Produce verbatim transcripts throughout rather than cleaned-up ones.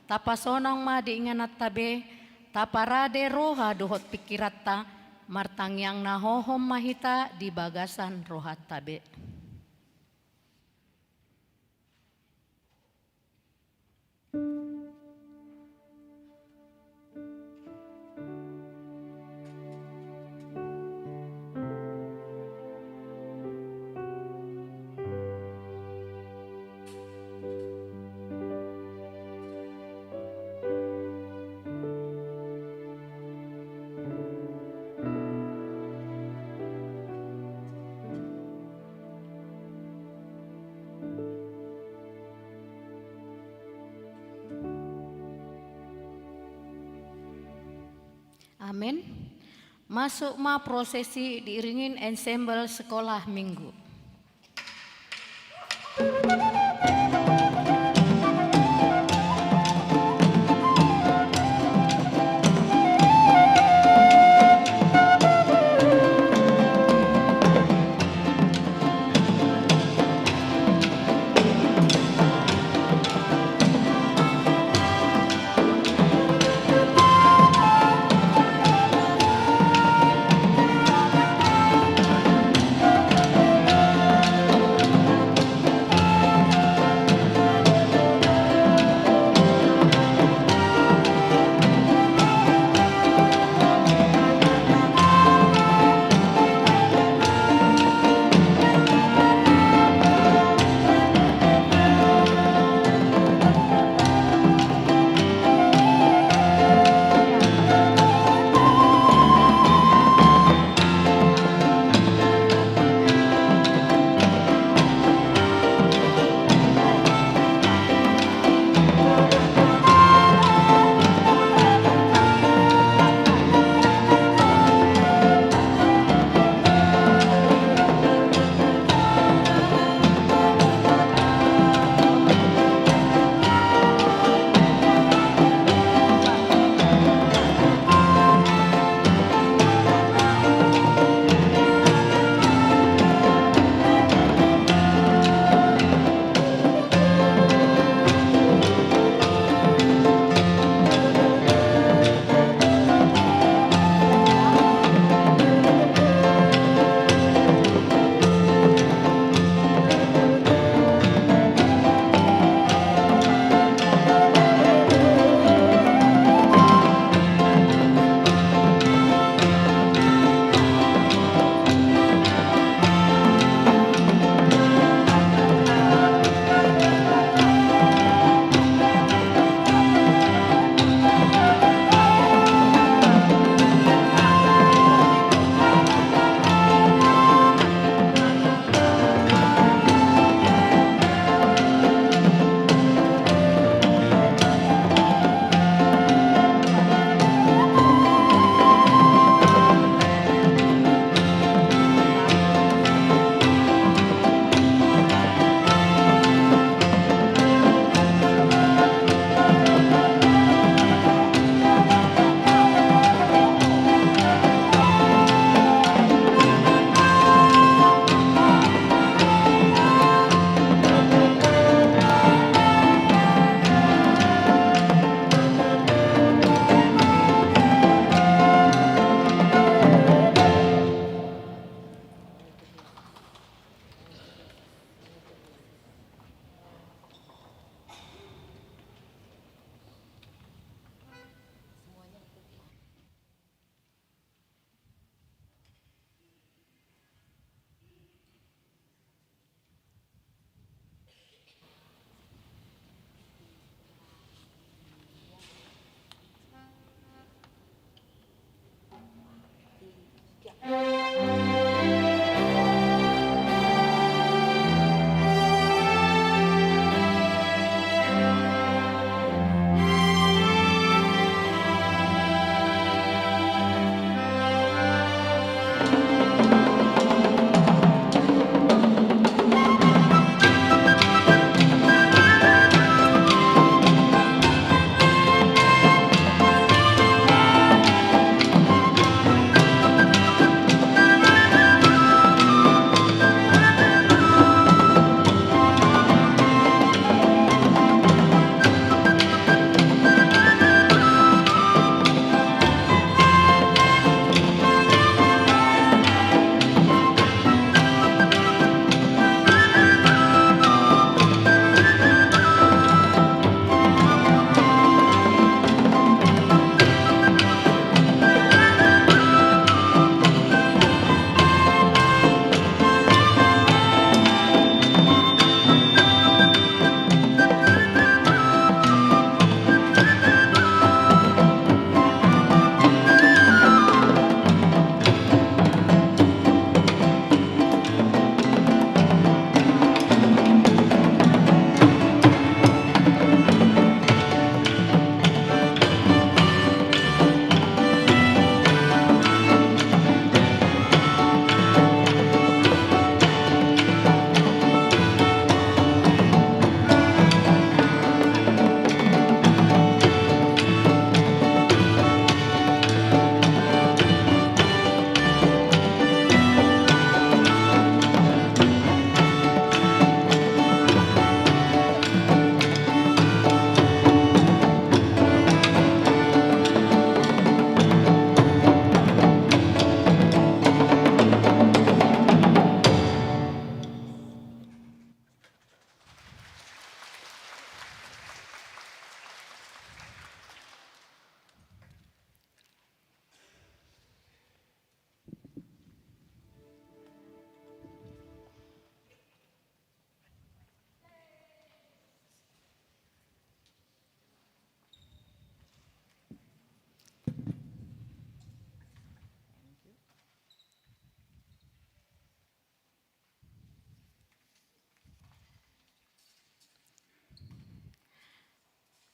Tapasonang ma di ingananta be, taparade roha dohot pingkiranta, martangiang na hohom ma hita di bagasan rohanta be. Amen. Masuk ma prosesi diiringi ensembel sekolah minggu.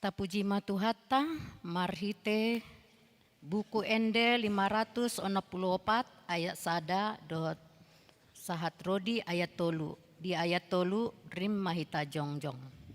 Tapuji ma Tuhanta, marhite Buku Ende lima ratus onom pulu opat ayat sada dohot sahat ro di ayat tolu. Di ayat tolu, rim ma hita jongjong.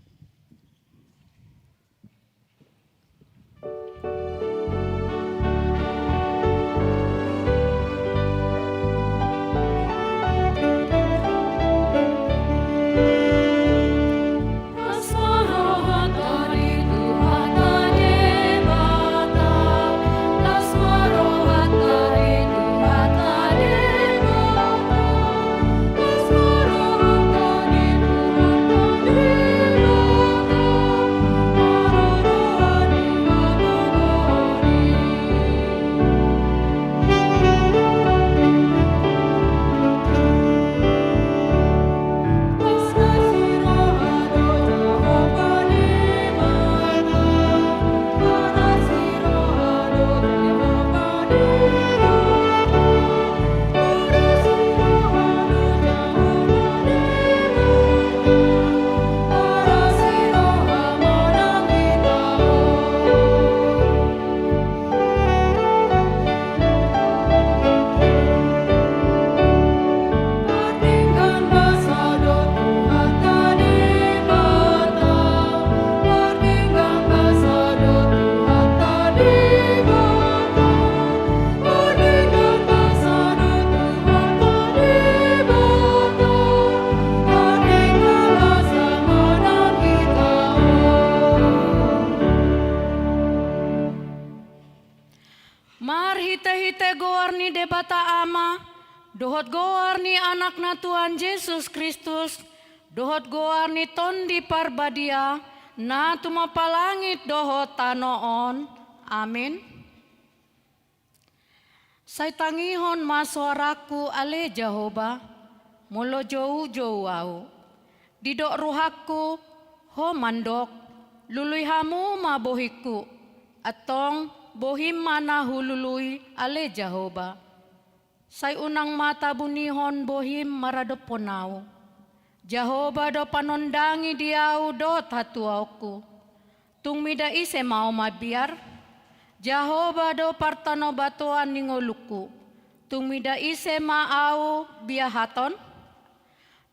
Marhitehite goar ni Debata Ama, dohot goar ni Anakna Tuhan Jesus Kristus, dohot goar ni Tondi Parbadia, na tumompa langit dohot tano on. Amin. Sai tangihon ma soarangku, ale Jahowa, molo joujou ahu. Didok rohangku, ho mandok, lului hamu ma bohingku. Antong bohim ma na hulului, ale Jahowa. Sai unang ma tabunihon bohim maradophon ahu. Jahowa do panondangi di ahu dohot hatuaonku. Tung mida ise ma ahu mabiar? Jahowa do partanobatoan ni ngolungku. Tung mida ise ma ahu biahaton?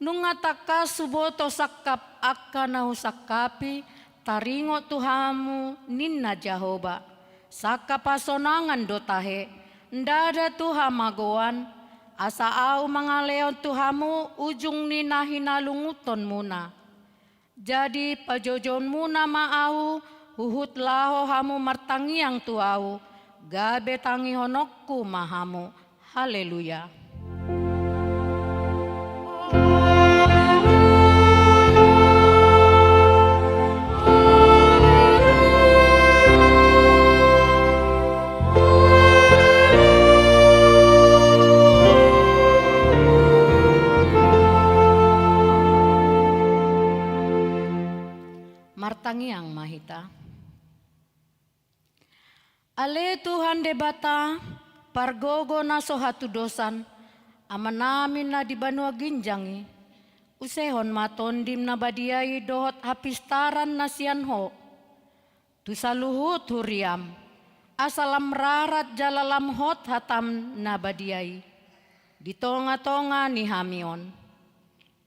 Nunga tangkas huboto sangkap angka na husangkapi, taringot tu hamu, ninna Jahowa. Sangkap hasonangan do tahe, ndada tu hamagoan, asa ahu mangalehon tu hamu ujung ni na hinalungunhonmuna. Jadi pajoujoumuna ma ahu, huhut laho hamu martangiang tu ahu, gabe tangihononku ma hamu. Haleluya. Martangiang ma hita. Ale Tuhan Debata, pargogo na so hatudosan, Amanami na di banua ginjang i, usehon ma Tondim na badia i dohot hapistaran na sian Ho tu saluhut huriam, asa lam rarat jala lam hot hatam na badia i di tongatonga ni hami on.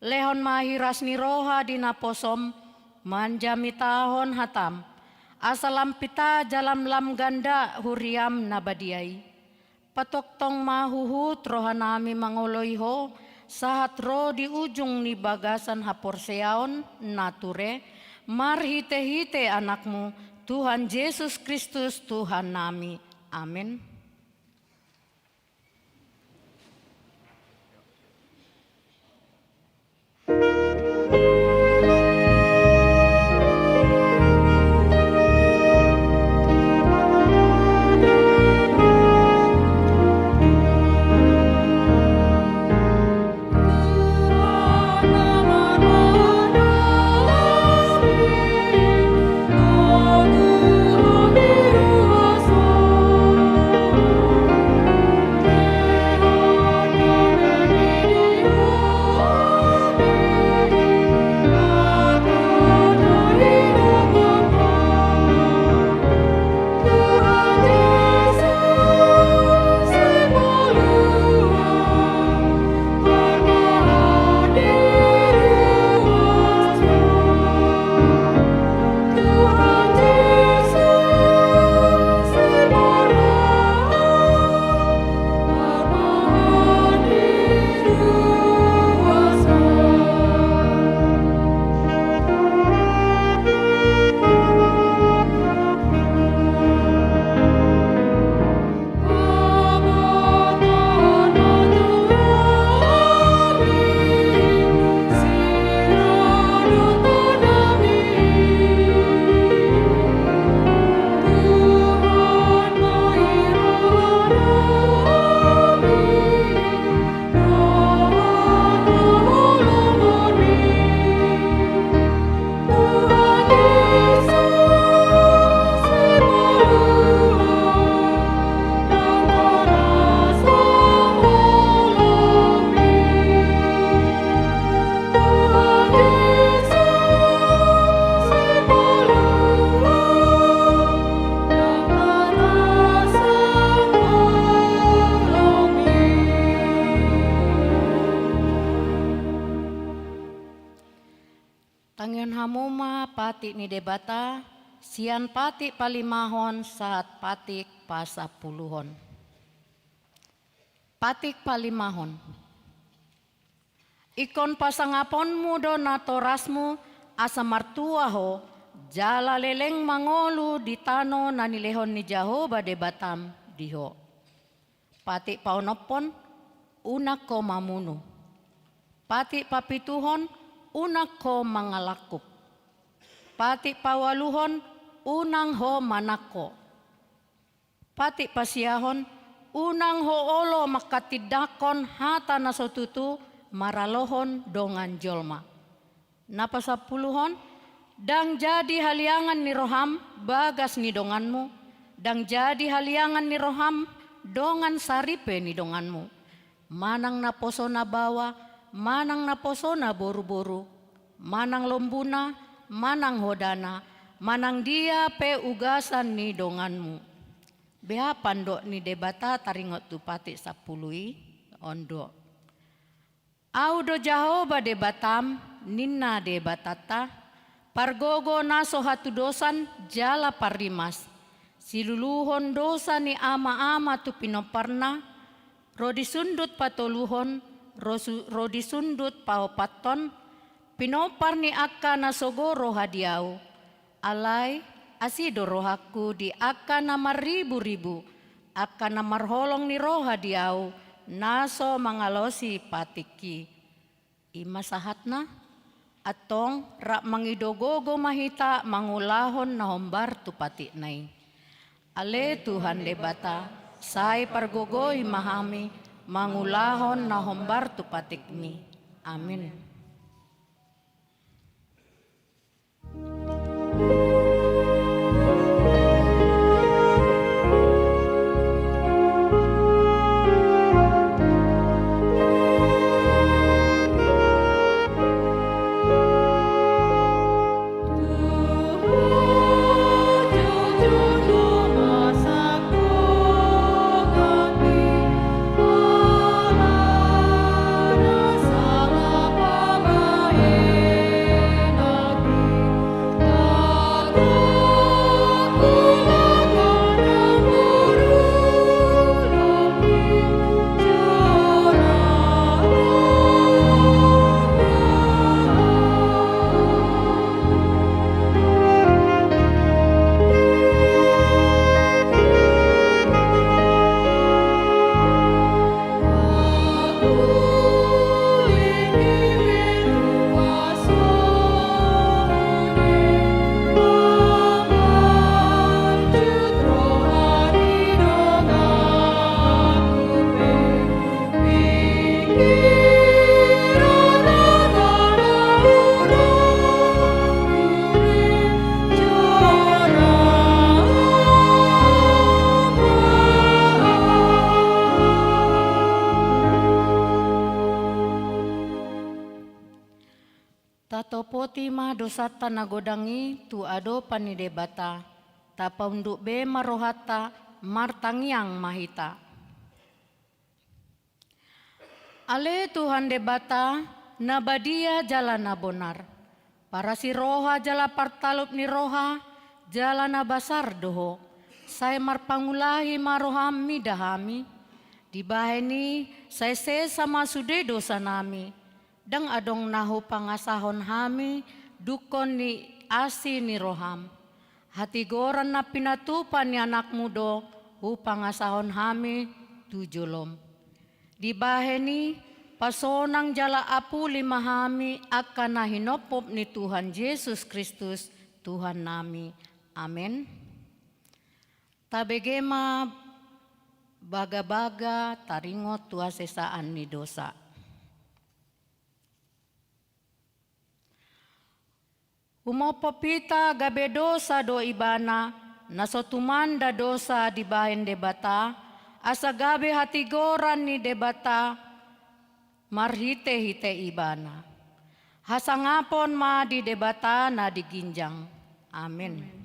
Lehon ma hiras ni roha di naposom manjamitahon hatam, asa lam pita jala lam ganda huriam na badia i. Patongtong ma huhut rohanami mangoloi Ho, sahat ro di ujung ni bagasan haporseaon na ture, marhitehite Anakmu, Tuhan Jesus Kristus Tuhannami. Amen. Patik ni Debata, sian patik palimahon sahat patik pasampuluhon. Patik palimahon. Ingkon pasangaponmu do natorasmu, asa martua ho, jala leleng mangolu di tano na nilehon ni Jahowa Debatam di ho. Patik paonomhon, unang ho mamunu. Patik papituhon, unang ho mangalangkup. Patik paualuhon, unang ho manangko. Patik pasiahon, unang ho olo manghatindanghon hata na so tutu maralohon dongan jolma. Na pasampuluhon, ndang jadi haliangan ni roham bagas ni donganmu, ndang jadi haliangan ni roham dongan saripe ni donganmu. Manang naposona baoa, manang naposona boruboru, manang lombuna, manang hodana, manang dia pe ugasan ni donganmu. Beha pandok ni Debata taringot tu patik sampulu i, on do. Ahu do Jahowa Debatam, ninna Debatanta, pargogo na so hatudosan jala parrimas, siluluhon dosa ni amaama tu pinomparna, ro di sundut patoluhon, ro su-, ro di sundut paopathon, pinompar ni angka na sogo roha di ahu. Alai, asi do rohangku di angka na marriburibu, angka na marholong ni roha di ahu, na so mangalosi patikki. I ma sahatna, antong rap mangido gogo ma hita mangulahon na hombar tu patikna i. Ale Tuhan Debata, sai pargogoi ma hami mangulahon na hombar tu patikmi. Amin. Tatopoti ma dosanta na godang i tu adopan ni Debata, tapaunduk be ma rohanta, martangiang ma hita. Ale Tuhan Debata, na badia jala na bonar, parasi roha jala partalup ni roha, jala na basar do Ho, sai marpangulahi ma roham mida hami, dibahen i sai sesa ma sude dosanami, ndang adong na hupangasahon hami dungkon ni asi ni roham. Hatigoran na pinatupa ni Anakmu do hupangasahon hami tu jolom. Dibahen i, pasonang jala apuli ma hami angka na hinophop ni Tuhan Jesus Kristus, Tuhannami. Amen. Tabege ma bagabaga taringot tu hasesaan ni dosa. Humophop hita gabe dosa do ibana, na so tumanda dosa dibahen Debata, asa gabe hatigoran ni Debata marhitehite ibana. Hasangapon ma di Debata na di ginjang. Amen.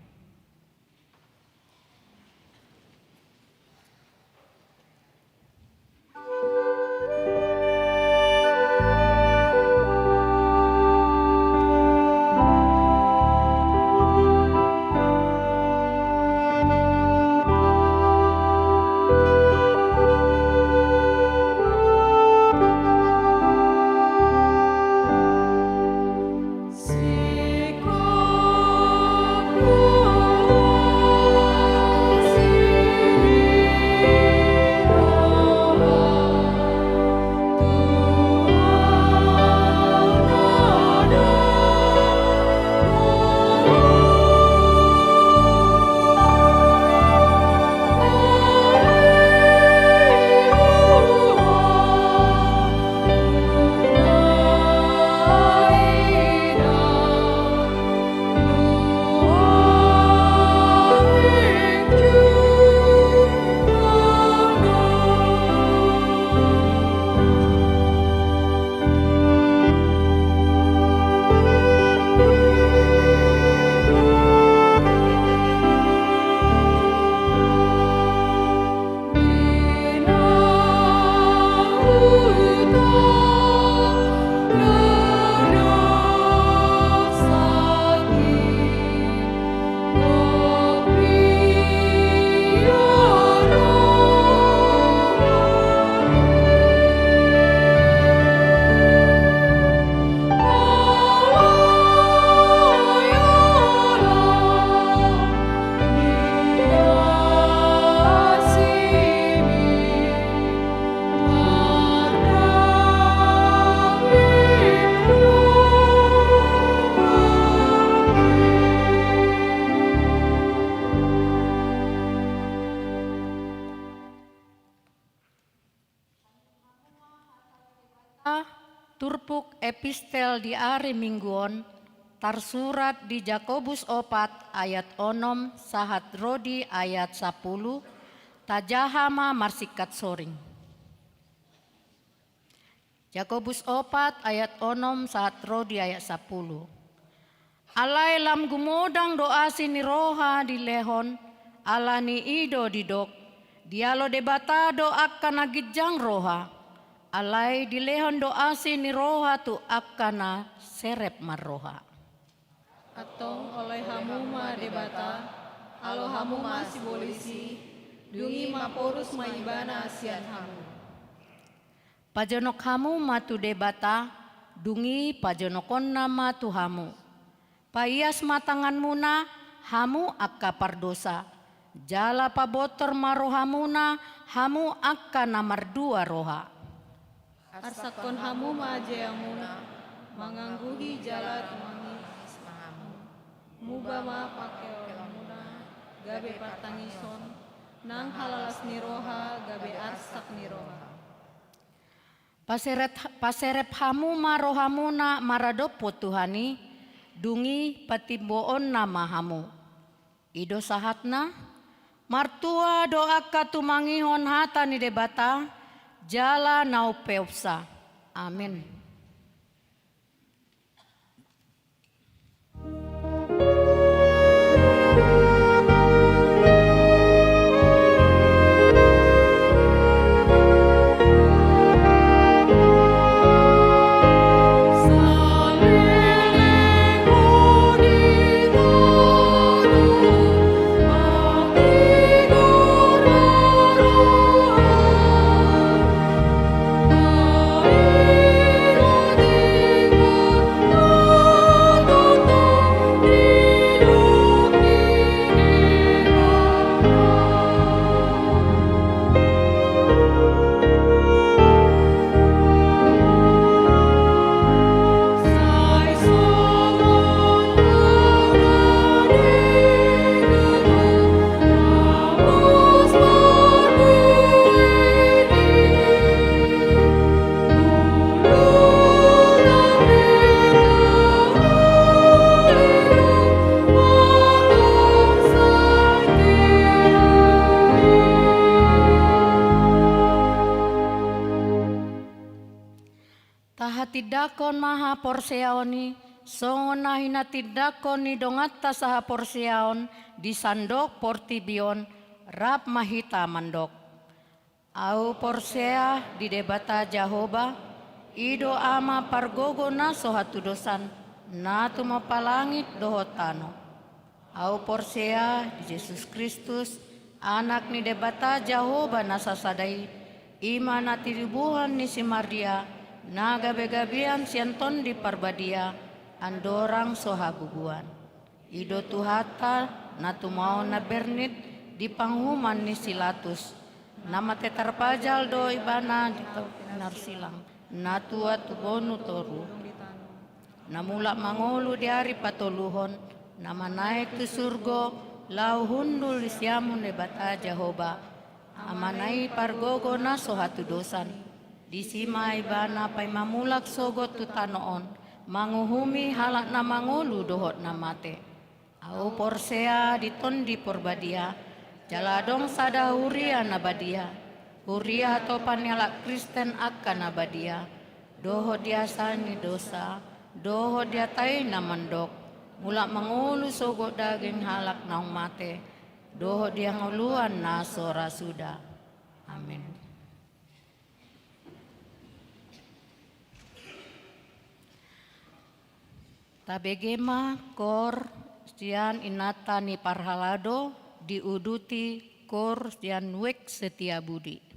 Turpuk epistel di ari Minggu on tarsurat di Jakobus opat ayat onom sahat ro di ayat sapulu. Tajaha ma marsingkat soring. Jakobus opat ayat onom sahat ro di ayat sapulu. Alai lam gumodang do asi ni roha dilehon, ala ni i do didok, dialo Debata do angka na ginjang roha. Alai dilehon do asi ni roha tu angka na serep marroha. Antong oloi hamu ma Debata, alo hamu ma sibolis i, dung i maporus ma Ibana sian hamu. Pajonok hamu ma tu Debata, dung i pajonokonna ma tu hamu. Paias ma tanganmuna, hamu angka pardosa, jala pabontor ma rohamuna, hamu angka na mardua roha. Arsakkon hamu ma jeamuna, mangangguhi jala tumangi ma hamu. Muba ma pangkeonmuna gabe partangison, nang halalas ni roha gabe arsak ni roha. Paserep, paserep hamu ma rohamuna maradophon Tuhan i, dung i patimboonna ma hamu. I do sahatna, martua do angka tumangihon hata ni Debata, jala na umpeopsa. Amen. Tahatindangkon ma haporseaon i, songon na hinatindangkon ni donganta sahaporseaon di sandok portibi on, rap ma hita mandok. Ahu porsea di Debata Jahowa, i do Ama pargogo na so hatudosan, na tumompa langit dohot tano. Ahu porsea di Jesus Kristus, Anak ni Debata Jahowa na sasada i, i ma na tinubuhon ni si Maria, na gabegabean sian Tondi Parbadia, andorang so habubuan. I do Tuhanta, na tumaon na bernit di panguhuman ni si Latus, na mate tarpajal do Ibana di tano na silang, na tua tubona toru, na mulak mangolu di ari patoluhon, na manaek tu surgo, laho hundul di siamun Debata Jahowa, Amana i pargogo na so hatudosan. Disi ma Ibana paima mulak sogot tu tano on, manguhumi halak na mangolu dohot na mate. Ahu porsea di Tondi Parbadia, jala adong sada huria na badia, huria hatopan ni halak Kristen angka na badia, dohot di asa ni dosa, dohot di hata i na mandok, mulak mangolu sogot daging halak naung mate, dohot di hangoluan na so ra suda. Amen. Tabege ma koor sian inanta ni parhalado, diuduti koor sian Wijk Setiabudi.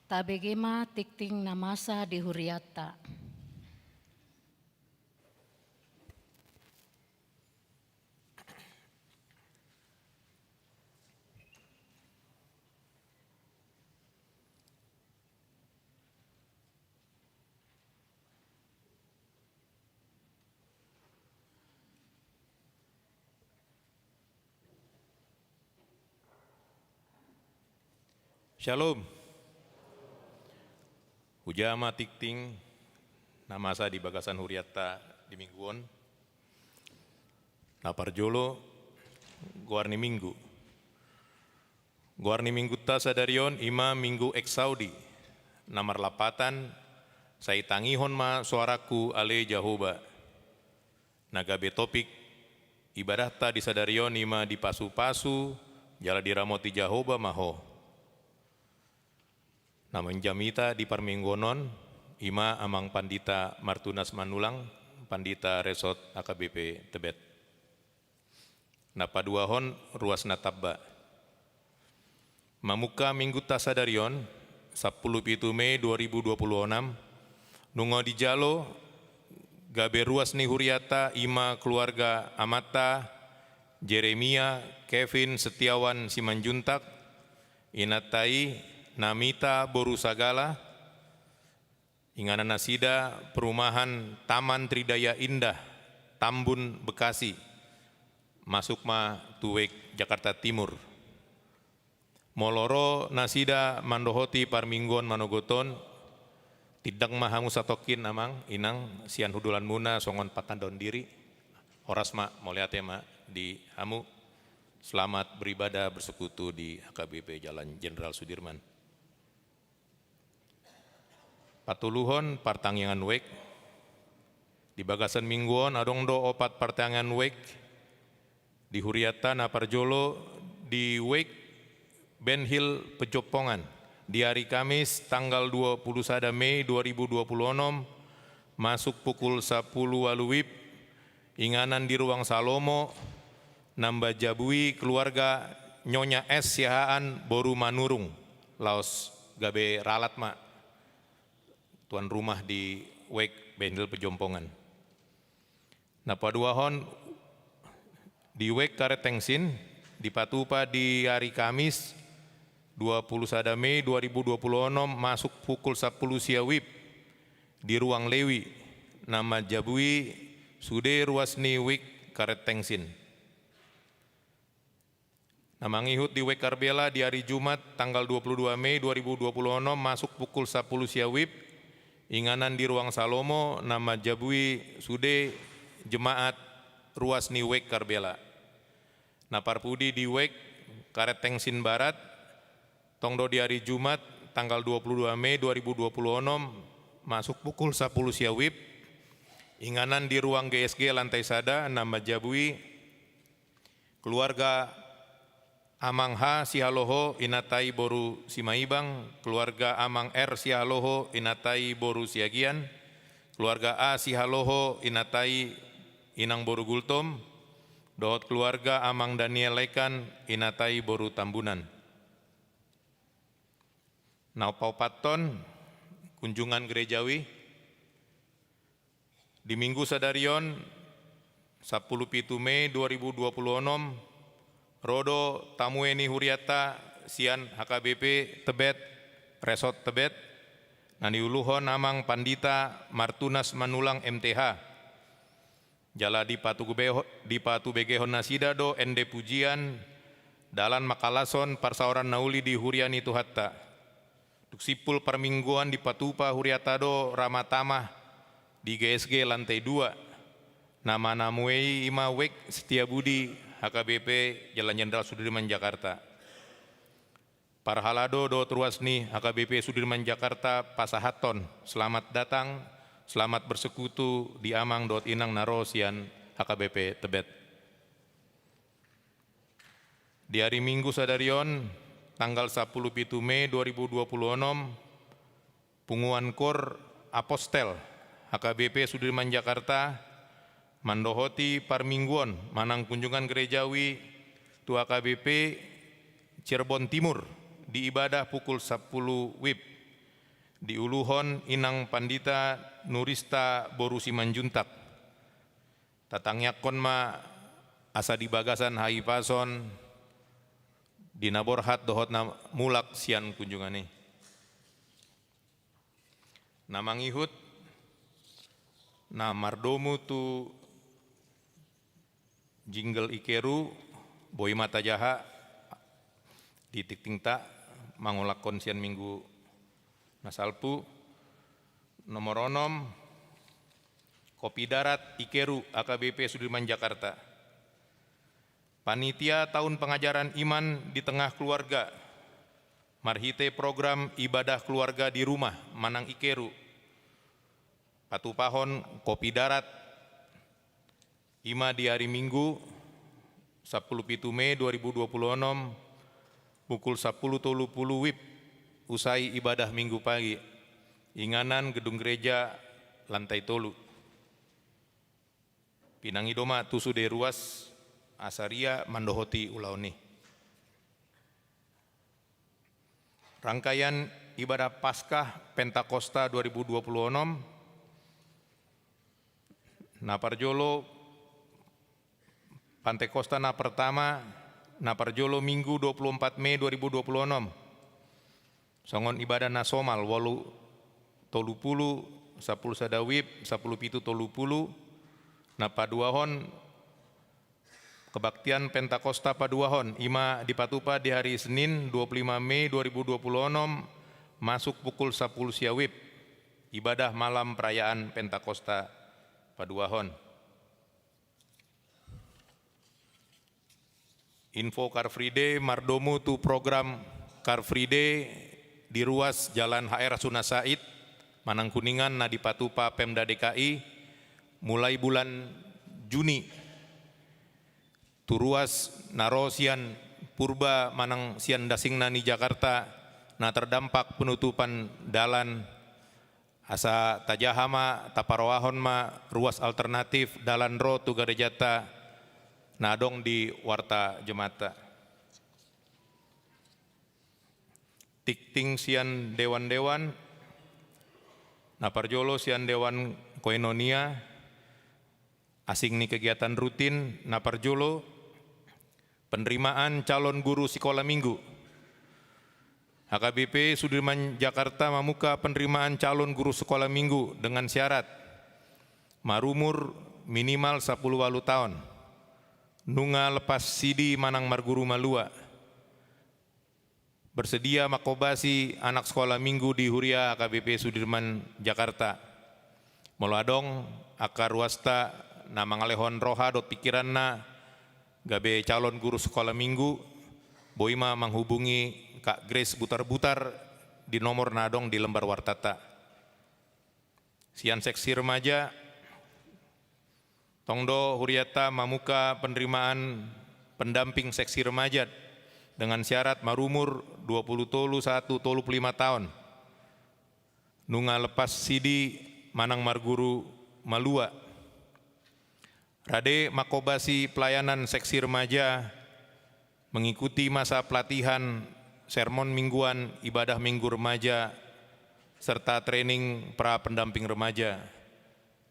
Tabege ma tingting na masa di hurianta. Syalom. Hujaha ma tingting na masa di bagasan hurianta di minggu on. Na parjolo, goar ni minggu. Goar ni minggunta sadari on i ma Minggu Exaudi, na marlapatan, sai tangihon ma soarangku ale Jahowa, Na gabe topik ibadahta di sadari on i ma dipasu-pasu jala diramoti Jahowa ma ho. Na manjamita di parmingguon on i ma Amang Pandita Martunas Manulang, Pandita Resort H K B P Tebet. Na paduahon ruas na tamba. Mamungka minggunta sadari on, sampulu pitu Mei dua ribu dua puluh enam, nunga dijalo gabe ruas ni hurianta i ma keluarga amanta Jeremia Kevin Setiawan Simanjuntak, inanta i Namita boru Sagala, inganan nasida perumahan Taman Tridaya Indah, Tambun, Bekasi, masuk ma tu Wake Jakarta Timur. Molo ro nasida mandohoti parmingguon manogot on, tindang ma hamu satongkin, Amang Inang, sian hundulanmuna songon pangkandahon diri. Horas ma, mauliate ma di hamu. Selamat beribadah bersekutu di H K B P Jalan Jenderal Sudirman. Patoluhon, partangiangan Wake. Di bagasan minggu on adong do opat partangiangan Wake di hurianta. Na parjolo di Wake Ben Hill Pejompongan, di ari Kamis tanggal dua puluh sada Mei dua ribu dua puluh enam, masuk pukul sapuluh ualu wib, inganan di Ruang Salomo, na manjabui keluarga Nyonya S Siahaan boru Manurung, laos gabe ralat ma tuan rumah di Wake Ben Hill Pejompongan. Na paduahon, di Wake Karet Tengsin, dipatupa di ari Kamis dua puluh sada Mei dua ribu dua puluh enam, masuk pukul sapuluh sia wib, di Ruang Lewi, na manjabui sude ruas ni Wake Karet Tengsin. Na mangihut di Wake Karbela di ari Jumat tanggal dua puluh dua Mei dua ribu dua puluh enam, masuk pukul sapuluh sia wib, inganan di Ruang Salomo, na manjabui sude jemaat ruas ni Wake Karbela. Na parpudi di Wake Karet Tengsin Barat, tong do di ari Jumat tanggal dua puluh dua Mei dua ribu dua puluh enam, masuk pukul sapuluh sia wib, inganan di Ruang G S G lantai sada, na manjabui keluarga Amang H Sihaloho, inanta i boru Simaibang, keluarga Amang R Sihaloho, inanta i boru Siagian, keluarga A Sihaloho, inanta i inang boru Gultom, dohot keluarga Amang Daniel Lekan, inanta i boru Tambunan. Na paopathon, kunjungan gerejawi. Di minggu sadari on, sampulu pitu Mei dua ribu dua puluh onom, ro do tamue ni hurianta sian H K B P Tebet, Resort Tebet, na niuluhon Amang Pandita Martunas Manulang M T H. Jala dipatubeho-, dipatubegehon nasida do ende pujian, dalan mangkalashon parsaoran na uli di huria ni Tuhanta. Dung simpul parmingguan dipatupa hurianta do ramah tamah di G S G lantai dua. Na manamue i ima Wake Setiabudi H K B P Jalan Jenderal Sudirman Jakarta. Parhalado dohot ruas ni H K B P Sudirman Jakarta pasahathon selamat datang, selamat bersekutu di amang dohot inang na ro sian H K B P Tebet. Di ari Minggu sadari on, tanggal sampulu pitu Mei dua ribu dua puluh onom, Punguan Koor Apostel H K B P Sudirman Jakarta mandohoti parmingguon manang kunjungan gerejawi tu H K B P Cirebon Timur di ibadah pukul sampulu wib. Diuluhon inang pandita Nurista boru Simanjuntak. Tatangiangkon ma asa di bagasan hahipason di na borhat dohot na mulak sian kunjungan i. Na mangihut, na mardomu tu jingle Ikeru, boi ma tajaha di tingtingta mangulakhon sian minggu na salpu. Nomor onom, Kopi Darat Ikeru, H K B P Sudirman Jakarta. Panitia Tahun Pengajaran Iman di Tengah Keluarga, marhite program ibadah keluarga di rumah manang Ikeru, patupahon Kopi Darat Ima di ari Minggu, sampulu pitu Mei dua ribu dua puluh onom, pukul sampulu tolu puluh wib, usai ibadah Minggu pagi, inganan gedung gereja lantai tolu. Pinangido ma tu sude ruas asa ria mandohoti ulaon i. Rangkaian ibadah Paskah Pentakosta dua ribu dua puluh onom, na parjolo Pentakosta na pertama, na parjolo Minggu dua puluh empat Mei dua ribu dua puluh onom. Songon ibadah na somal, ualu tolu puluh, sampulu sada wib, sampulu pitu tolu puluh, na paduahon kebaktian Pentakosta paduahon, ima dipatupa di hari Senin dua puluh lima Mei dua ribu dua puluh onom, masuk pukul sampulu sia wib, ibadah malam perayaan Pentakosta paduahon. Info Car Free Day, mardomu tu program Car Free Day di ruas Jalan H R Rasuna Said, manang Kuningan, na dipatupa Pemda D K I, mulai bulan Juni. Tu ruas na ro sian Purba manang sian dasingna ni Jakarta, na terdampak penutupan dalan, asa tajaha ma, taparoahon ma ruas alternatif dalan ro tu garejanta na adong di warta jemata. Tingting sian dewan-dewan, na parjolo sian Dewan Koinonia, asing ni kegiatan rutin, na parjolo, penerimaan calon guru sikola minggu. H K B P Sudirman Jakarta mamungka penerimaan calon guru sikola minggu dengan syarat marumur minimal sampulu ualu taon, nunga lepas sidi manang marguru malua, bersedia mangkobasi anak sikola minggu di Huria H K B P Sudirman Jakarta. Molo adong angka ruasta na mangalehon roha dohot pingkiranna gabe calon guru sikola minggu, boi ma manghubungi Kak Grace Butarbutar di nomor na adong di lembar wartanta. Sian seksi remaja, tong do hurianta mamungka penerimaan pendamping seksi remaja dengan syarat marumur dua puluh tolu sahat tu tolu puluh lima taon, nunga lepas sidi manang marguru malua. Rade mangkobasi pelayanan seksi remaja, mengikuti masa pelatihan, sermon mingguan, ibadah minggu remaja, serta training pra pendamping remaja.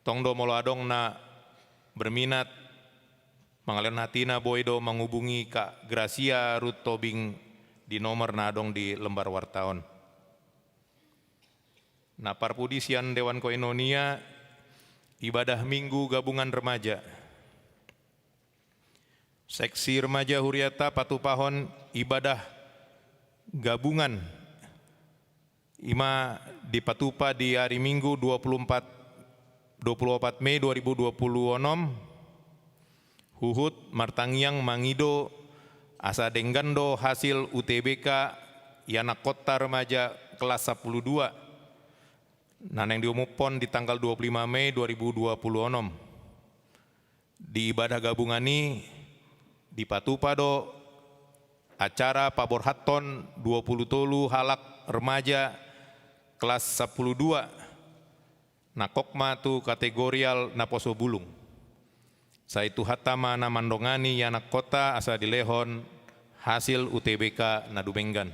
Tong do molo adong na berminat mangalehon hatina, boi do manghubungi Kak Gracia Ruth Tobing di nomor na adong di lembar warta on. Na parpudi sian Dewan Koinonia, ibadah Minggu gabungan remaja. Seksi remaja hurianta patupahon ibadah gabungan, ima dipatupa di ari Minggu dua puluh empat, dua puluh opat Mei dua ribu dua puluh onom, huhut martangiang mangido asa denggan do hasil U T B K i anakkonta remaja kelas sampulu dua, na naeng diumuphon di tanggal dua puluh lima Mei dua ribu dua puluh onom. Di ibadah gabungan i dipatupa do acara paborhathon dua puluh tolu halak remaja kelas sampulu dua, na gok ma tu kategorial naposo bulung. Sai Tuhanta ma na mandongani i anakkonta asa dilehon hasil U T B K na dumenggan.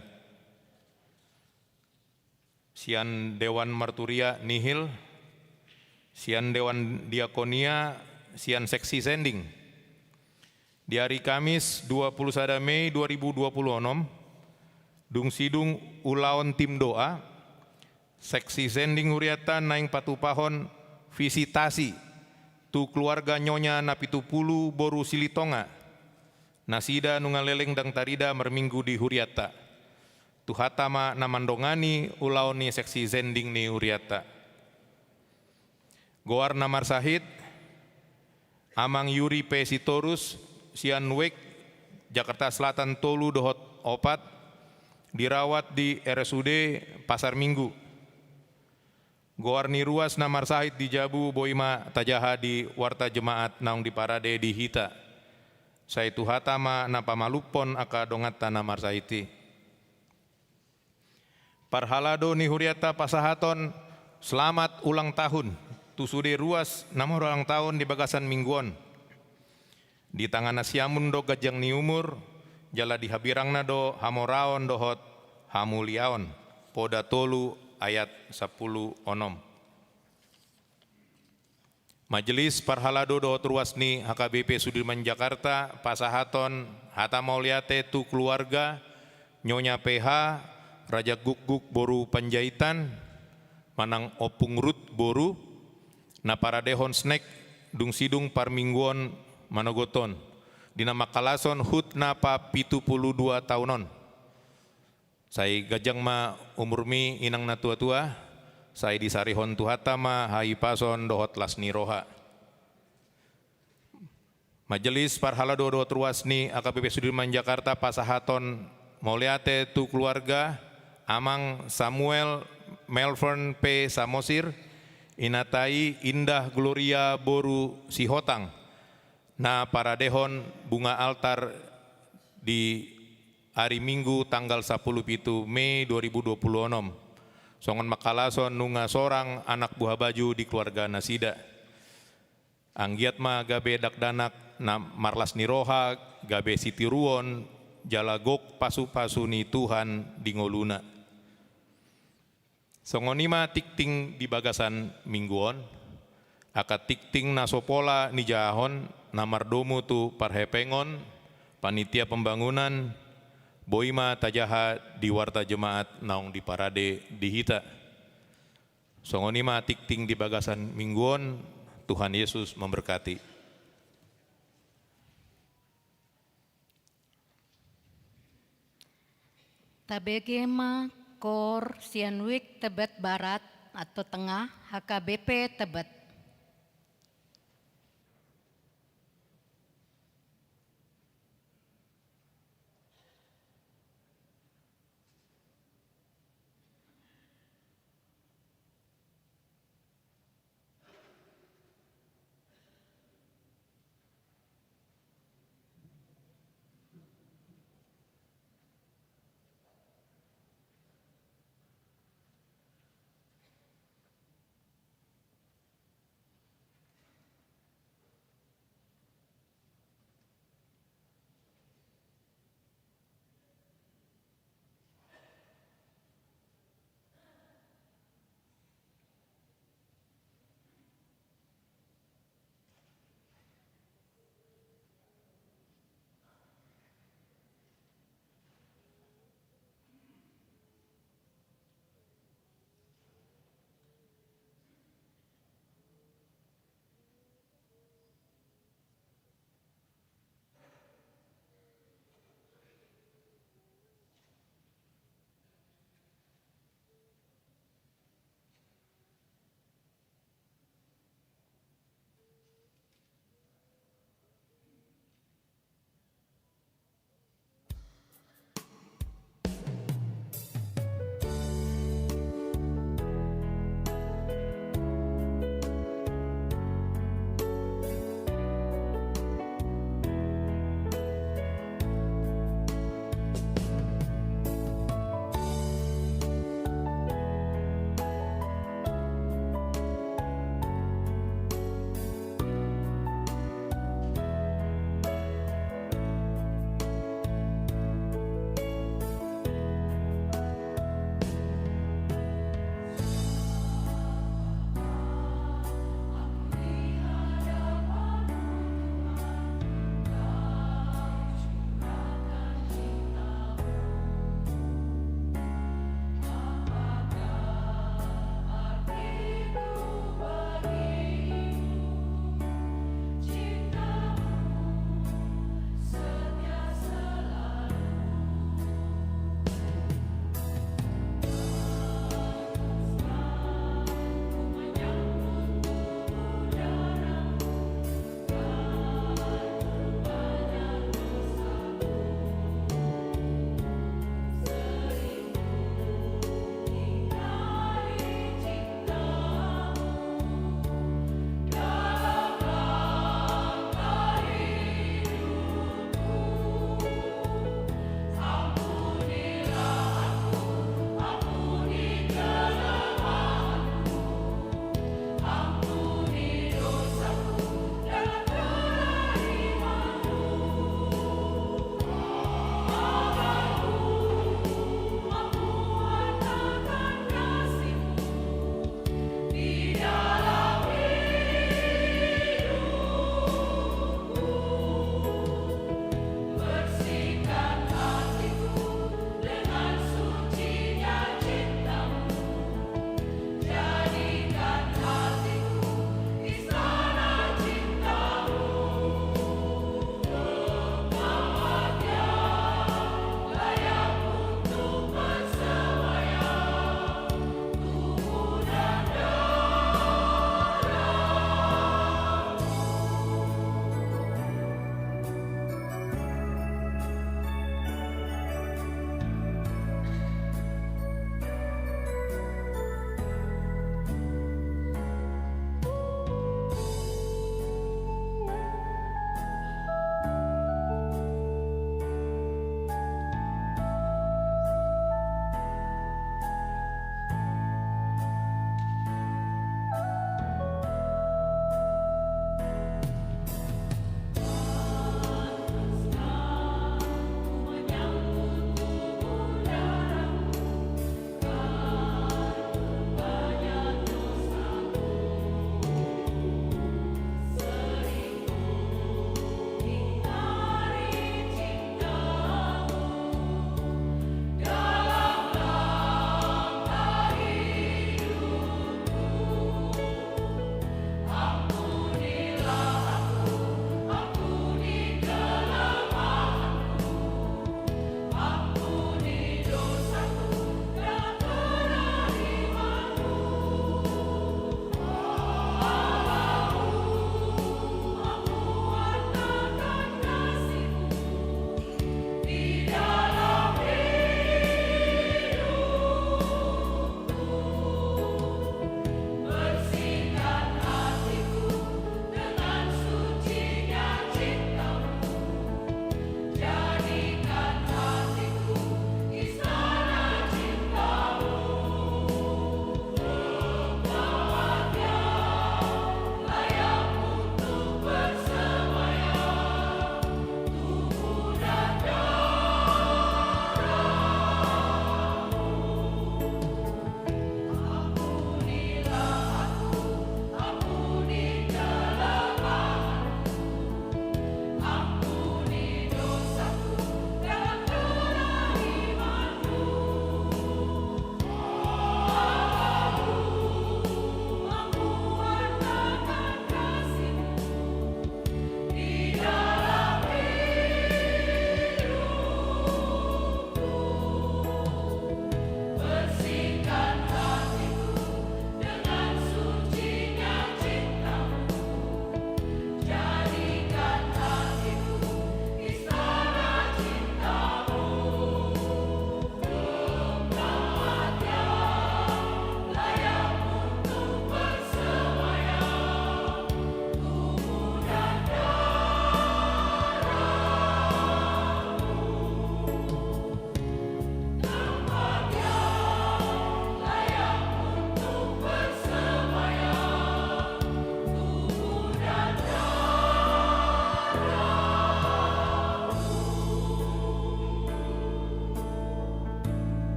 Sian Dewan Marturia nihil, sian Dewan Diakonia, sian seksi sending. Di ari Kamis dua puluh sada Mei dua ribu dua puluh onom, dung sidung ulaon tim doa, seksi sending hurianta naeng patupahon visitasi tu keluarga Nyonya Napitupulu boru Silitonga. Nasida nunga leleng ndang tarida marminggu di hurianta. Tuhanta ma na mandongani ulaon ni seksi sending ni hurianta. Goar na marsahit, Amang Yuri P. Sitorus, sian Wek, Jakarta Selatan tolu dohot opat, dirawat di R S U D Pasar Minggu. Goar ni ruas na marsahit di jabu boi ma tajaha di warta jemaat naung diparade di hita. Sai Tuhanta ma na pamalumhon angka donganta na marsahit i. Parhalado ni hurianta pasahathon selamat ulang tahun tu sude ruas na marulang tahun di bagasan minggu on. Di tangan na siamun do ganjang ni umur, jala di habirangna do hamoraon dohot hamuliaon. Poda tolu ayat sampulu onom. Majelis parhalado dohot ruas ni H K B P Sudirman Jakarta pasahathon hata mauliate tu keluarga Nyonya P H, Raja Gukguk boru Panjaitan, manang Ompung Rut boru, na paradehon snack dung sidung parmingguon manogot on, di na mangkalashon hut na pa pitu pulu dua taon on. Sai ganjang ma umurmi inang na tua-tua, sai disarihon Tuhanta ma hahipason dohot las ni roha. Majelis parhalado dohot ruas ni H K B P Sudirman Jakarta pasahathon mauliate tu keluarga Amang Samuel Melvern P Samosir, Inanta i Indah Gloria boru Sihotang, na paradehon bunga altar di ari Minggu tanggal sampulu pitu Mei dua ribu dua pulu onom. Songon mangkalashon nunga sorang anak buha baju di keluarga nasida. Anggiat ma gabe dakdanak na marlas ni roha, gabe sitiruon, jala gok pasu-pasu ni Tuhan di ngoluna. Songon i ma tingting di bagasan minggu on, angka tingting na so pola nijahahon na mardomu tu parhepengon, panitia pembangunan, boi ma tajaha di warta jemaat naung diparade di hita. Songon i ma tingting di bagasan minggu on, Tuhan Yesus memberkati. Tabege ma koor sian Wijk Tebet Barat atau Tengah, H K B P Tebet.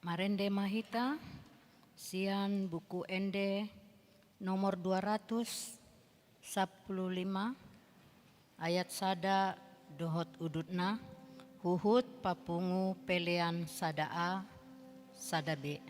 Marende ma hita sian Buku Ende nomor dua ratus sampulu lima, ayat sada dohot udutna, huhut papungu pelean sada A, sada B.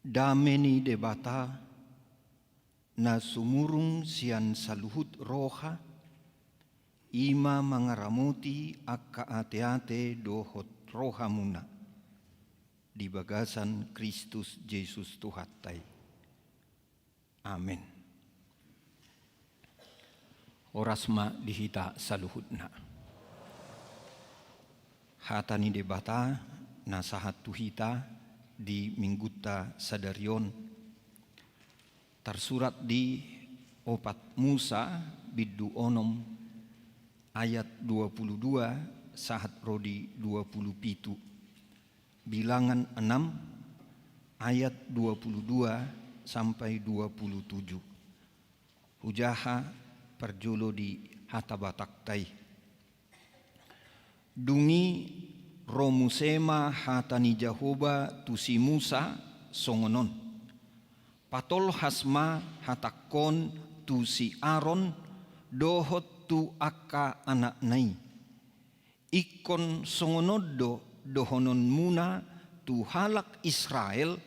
Dame ni Debata, na sumurung sian saluhut roha, i ma mangaramoti angka ateate dohot rohamuna di bagasan Kristus Jesus Tuhanta i. Amen. Horas ma di hita saluhutna. Hata ni Debata na sahat tu hita di minggunta sadari on tarsurat di opat Musa bindu onom ayat dua puluh dua sahat ro di dua puluh pitu. Bilangan enam ayat dua puluh dua sampai dua puluh tujuh. Hujaha parjolo di hata Batakta i. Dung i ro muse ma hata ni Jahowa tu si Musa songon on: Patolhas ma hatangkon tu si Aron dohot tu angka anakna i. Ingkon songon on do dohononmuna tu halak Israel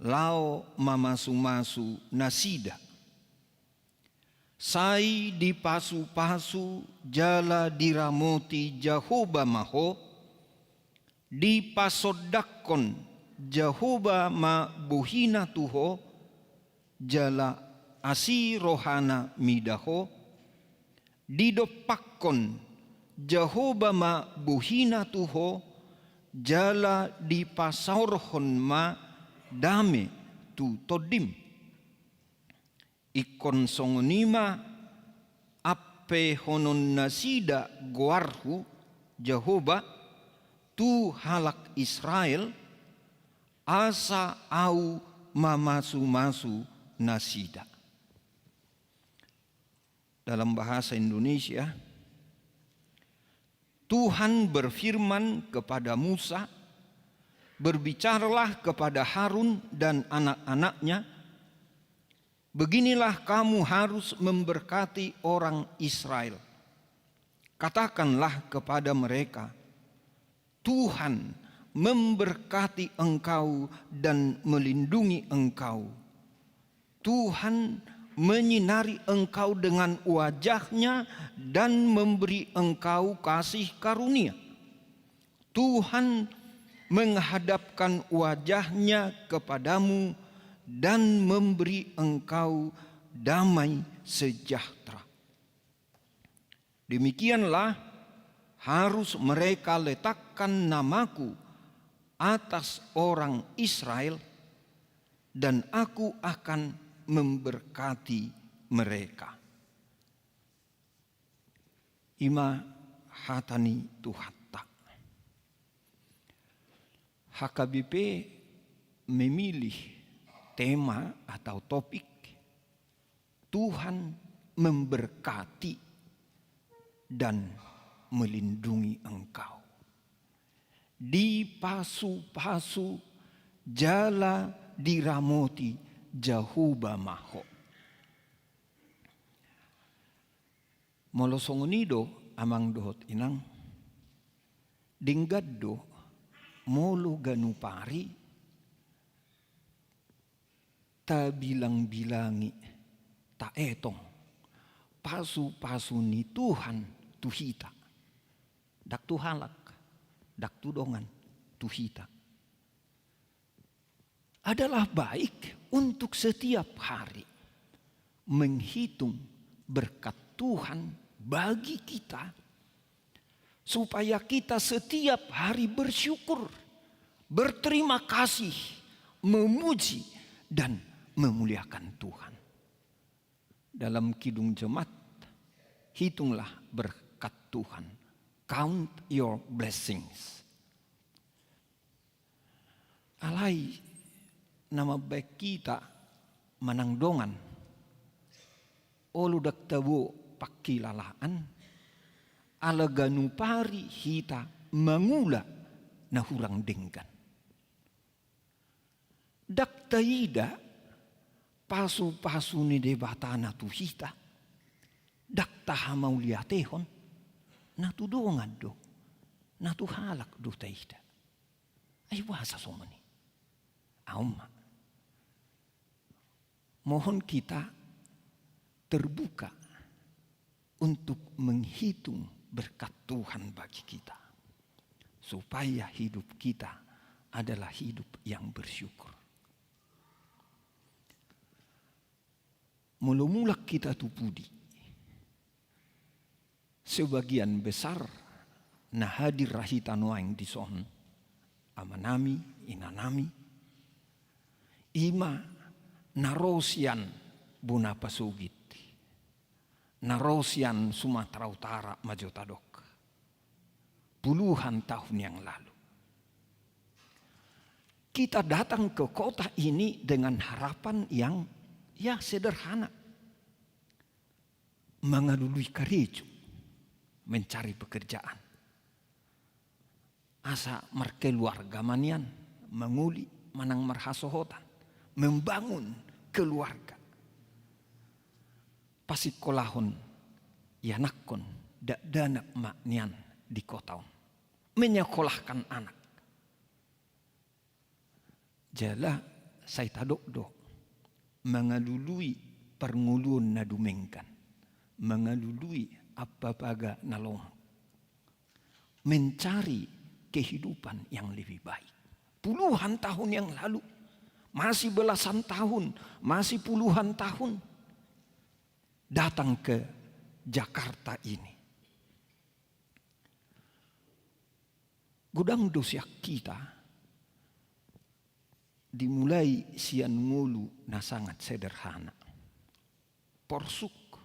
laho mamasumasu nasida: Sai dipasupasu jala diramoti Jahowa ma ho, dipasondangkon Jahowa ma bohina tu ho, jala asi rohana mida ho, didompakkon Jahowa ma bohina tu ho, jala dipasaorhon ma dame tu tondim. Ingkon songon i ma ampehononnasida goarhu Jahowa tu halak Israel, asa ahu mamasumasu nasida. Dalam bahasa Indonesia, Tuhan berfirman kepada Musa, "Berbicaralah kepada Harun dan anak-anaknya, beginilah kamu harus memberkati orang Israel. Katakanlah kepada mereka, 'Tuhan memberkati engkau dan melindungi engkau. Tuhan menyinari engkau dengan wajah-Nya dan memberi engkau kasih karunia. Tuhan menghadapkan wajah-Nya kepadamu dan memberi engkau damai sejahtera.'" Demikianlah harus mereka letakkan namaku atas orang Israel, dan aku akan memberkati mereka. I ma hata ni Tuhanta. H K B P memilih tema atau topik, "Tuhan memberkati dan melindungi engkau." Dipasupasu jala diramoti Jahowa ma ho. Molo songon i do, amang dohot inang, denggan do molo ganup ari tabilang-bilangi, taetong pasupasu ni Tuhan tu hita. Ndang tu halak, ndang tu dongan, tu hita. Adalah baik untuk setiap hari menghitung berkat Tuhan bagi kita, supaya kita setiap hari bersyukur, berterima kasih, memuji, dan memuliakan Tuhan. Dalam Kidung Jemaat, hitunglah berkat Tuhan. Count your blessings. Alai na mambahen hita manang dongan, olo ndang tabo pangkilalaan, ala ganup ari hita mangula na hurang denggan. Ndang taida pasupasu ni Debata na tu hita, ndang tahamauliatehon, na tu dongan do, na tu halak do taida. Ai boasa songon i? Aon ma. Mohon kita terbuka untuk menghitung berkat Tuhan bagi kita, supaya hidup kita adalah hidup yang bersyukur. Molo mulak kita tu pudi, sebagian besar na hadir ra hita nuaeng dison, amanami, inanami, i ma na ro sian bona pasogit, na ro sian Sumatera Utara ma jo tadok, puluhan tahun yang lalu. Kita datang ke kota ini dengan harapan yang, ya, sederhana. Mangalului karejo, mencari pekerjaan. Asa markeluarga ma nian, mangoli manang marhasohotan, membangun keluarga. Pasingkolahon ianakhon dakdanak ma nian di kota on. Menyekolahkan anak. Jala sai tadok do, mangalului parngoluon na dumenggan, mangalului ampapaga na lomo, mencari kehidupan yang lebih baik. Puluhan tahun yang lalu, masih belasan tahun, masih puluhan tahun, datang ke Jakarta ini. Godang do sian hita, dimulai sian ngolu na sangat sederhana. Porsuk,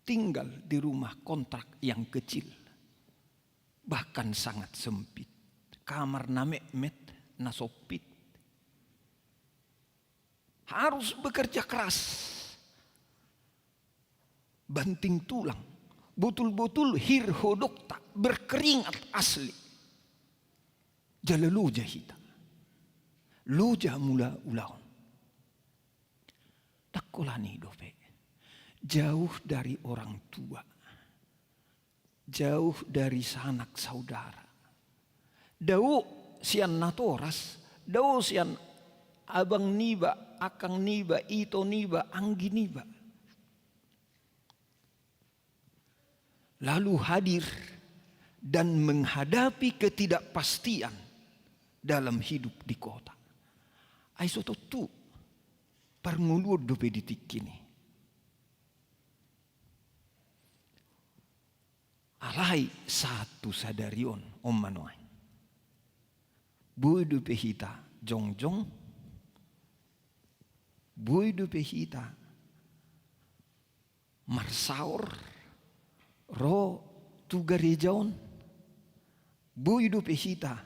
tinggal di rumah kontrak yang kecil, bahkan sangat sempit, kamar na metmet, na sompit. Harus bekerja keras, banting tulang, botul-botul hir hodokta, berkeringat asli. Jala loja hita, loja mula ulaon. Ndang holan i dope, jauh dari orang tua, jauh dari sanak saudara. Dao sian natoras, dao sian abang niba, akang niba, ito niba, anggi niba. Lalu hadir dan menghadapi ketidakpastian dalam hidup di kota. Ai so tontu parngoluon dope di tingki i. Alai sahat tu sadari on, on ma nuaeng. Boi dope hita jongjong, boi dope hita marsaor ro tu gareja on, boi dope hita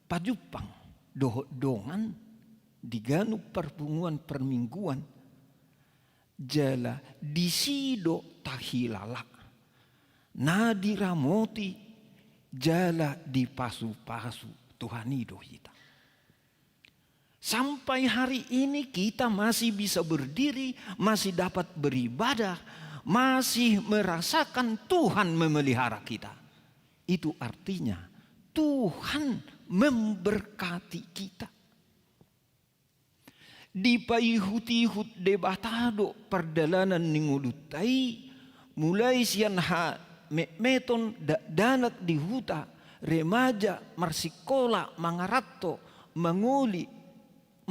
pajumpang dohot dongan di ganup parpunguan parmingguan, jala disi do tahilala na diramoti jala dipasupasu Tuhan i do hita. Sampai hari ini kita masih bisa berdiri, masih dapat beribadah, masih merasakan Tuhan memelihara kita. Itu artinya Tuhan memberkati kita. Dipaihut-ihut Debata do pardalanan ni ngolunta i, mulai sian hametmeton, dakdanak di huta, remaja, marsikola, mangaranto, mangoli,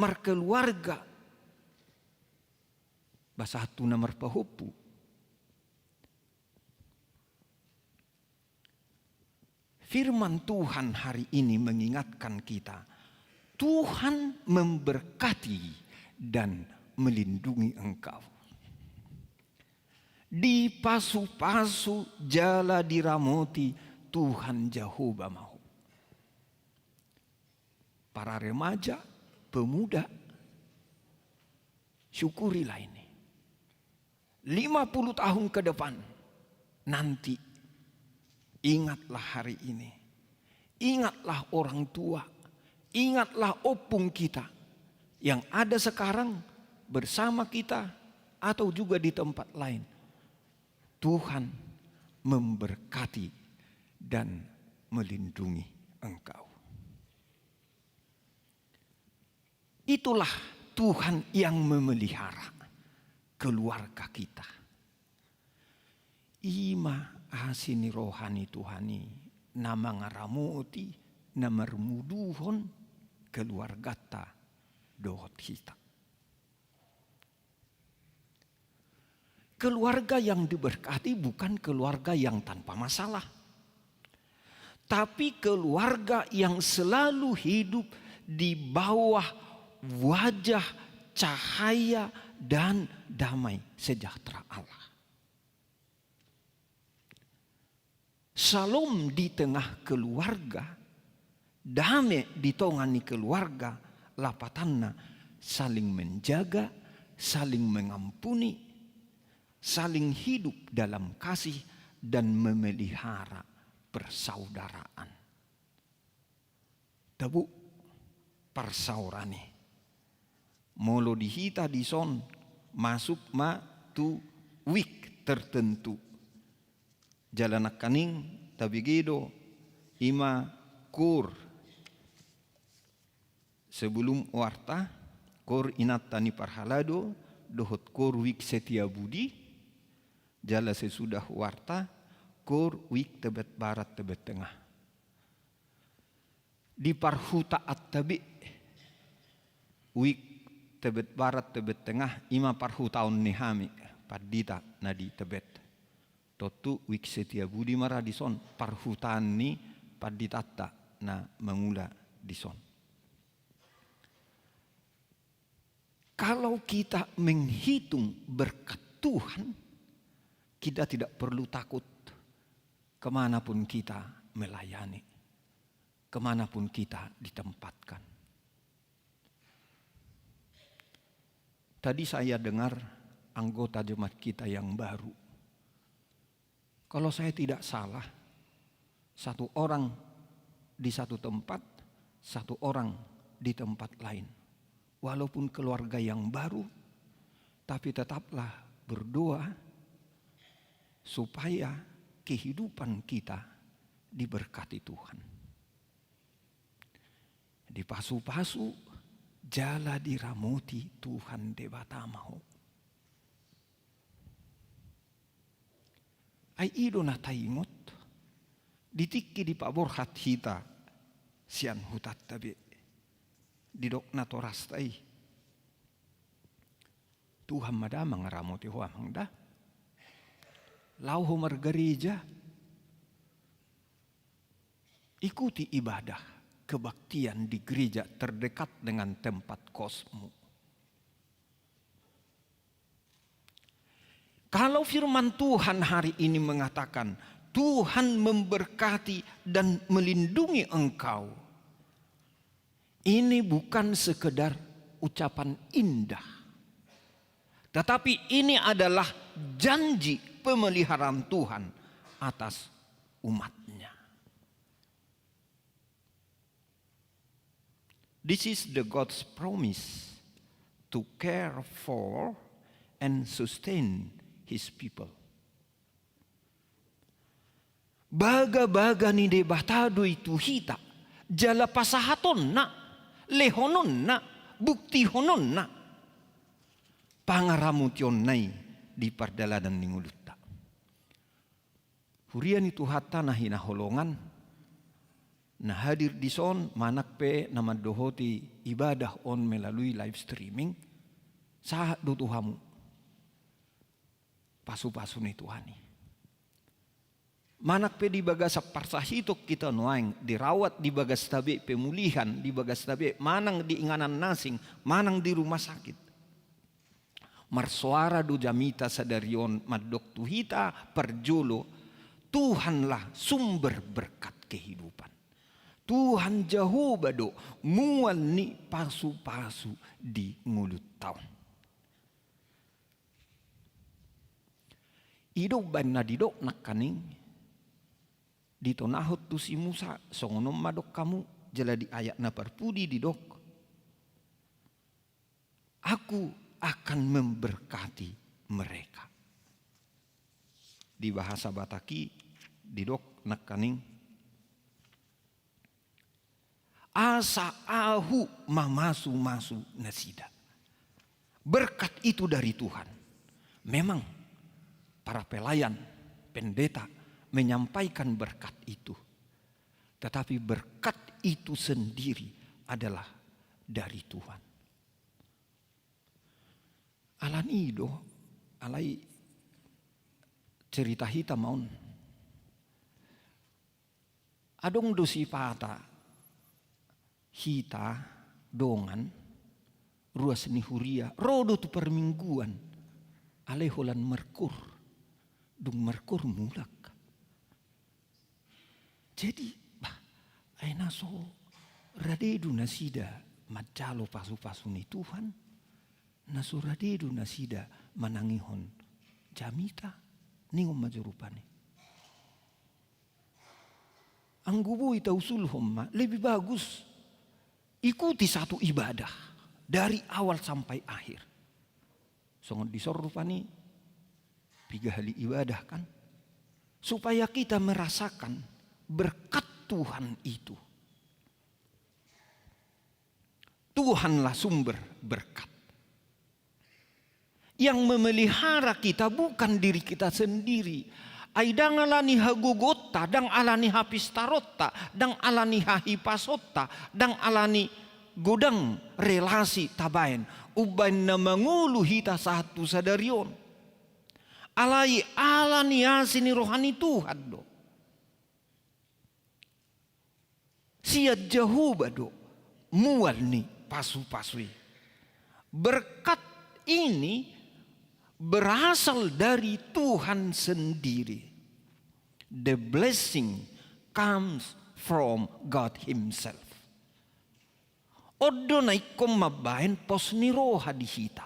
markeluarga, bahkan sahat tu na marpahompu. Firman Tuhan hari ini mengingatkan kita, Tuhan memberkati dan melindungi engkau. Dipasupasu jala diramoti Tuhan Jahowa ma ho. Para remaja, pemuda, syukurilah ini. Lima puluh tahun ke depan nanti, ingatlah hari ini. Ingatlah orang tua, ingatlah ompung kita yang ada sekarang bersama kita atau juga di tempat lain. Tuhan memberkati dan melindungi engkau. Itulah Tuhan yang memelihara keluarga kita. I ma asi ni roha ni Tuhan i, na mangaramoti, na marmuduhon keluarganta dohot hita. Keluarga yang diberkati bukan keluarga yang tanpa masalah, tapi keluarga yang selalu hidup di bawah wajah cahaya dan damai sejahtera Allah. Salom di tengah keluarga, dame di tonga ni keluarga, lapatanna saling menjaga, saling mengampuni, saling hidup dalam kasih, dan memelihara persaudaraan. Tabo parsaoran i. Molo di hita dison masuk ma tu week tertentu. Jala nangkaning tabege do i ma kor sebelum Warta, kor Inanta ni Parhalado, dohot kor Week Setiabudi, jala sesudah Warta, kor Week Tebet Barat, Tebet Tengah. Di parhutaanta be, Week Tebet Barat, Tebet Tengah, i ma parhutaon ni hami pandita na di Tebet. Tontu Week Setiabudi ma ra dison parhutaan ni panditanta na mangula dison. Kalau kita menghitung berkat Tuhan, kita tidak perlu takut kemanapun kita melayani, kemanapun kita ditempatkan. Tadi saya dengar anggota jemaat kita yang baru. Kalau saya tidak salah, satu orang di satu tempat, satu orang di tempat lain. Walaupun keluarga yang baru, tapi tetaplah berdoa supaya kehidupan kita diberkati Tuhan. Dipasupasu jala diramoti Tuhan Debata ma ho. Ai i do na taingot, di tingki dipaborhat hita sian hutanta be, didok natorasta i. Tuhan ma da mangaramoti ho amang da. Laho ho margareja. Ikuti ibadah kebaktian di gereja terdekat dengan tempat kosmu. Kalau firman Tuhan hari ini mengatakan, Tuhan memberkati dan melindungi engkau, ini bukan sekedar ucapan indah, tetapi ini adalah janji pemeliharaan Tuhan atas umat-Nya. This is the God's promise to care for and sustain His people. Bagabaga ni Debata do i tu hita, jala pasahatonna, lehononna, buktihononna, pangaramotionna i di pardalanan ni ngolunta. Huria ni Tuhanta na hinaholongan, na hadir dison manang pe na mandohoti ibadah on melalui live streaming, sahat do tu hamu pasupasu ni Tuhan i. Manang pe di bagasan parsahiton hita nuaeng dirawat, di bagasta be pemulihan, di bagasta be manang di inganan na asing, manang di rumah sakit. Marsoara do jamita sadari on mandok tu hita parjolo, Tuhanlah sumber berkat kehidupan. Tuhan Jahowa do mual ni pasupasu di ngolunta on. I do umbaen na didok nangkaning, ditonahon tu si Musa, songon on ma dok hamu, jala di ayat na parpudi didok, Aku akan memberkati mereka. Di bahasa Batak i didok nangkaning, asa Ahu mamasumasu nasida. Berkat itu dari Tuhan. Memang para pelayan, pendeta menyampaikan berkat itu. Tetapi berkat itu sendiri adalah dari Tuhan. Alani i do, alai cerita hita ma on. Adong do sipata hita dongan ruas ni huria, ro do tu parmingguan, alai holan markur, dung markur mulak. Jadi, bah, ai na so rade do nasida manjalo pasu-pasu ni Tuhan, na so rade do nasida manangihon jamita, ningon ma jo rupani. Anggo boi tausulhon ma, lebih bagus ikuti satu ibadah dari awal sampai akhir. Songon dison rupani, piga hali ibadah kan? Supaya kita merasakan berkat Tuhan itu. Tuhanlah sumber berkat. Yang memelihara kita bukan diri kita sendiri. Ai ndang alani hagogoonta, ndang alani hapistaronta, ndang alani hahipasonta, ndang alani godang relasi tabaen, umbaen na mangolu hita sahat tu sadari on. Alai alani asi ni roha ni Tuhan do. Sian Jahowa do mual ni pasu-pasu i. Berkat ini berasal dari Tuhan sendiri. The blessing comes from God Himself. On do na ingkon mambaen pos ni roha di hita,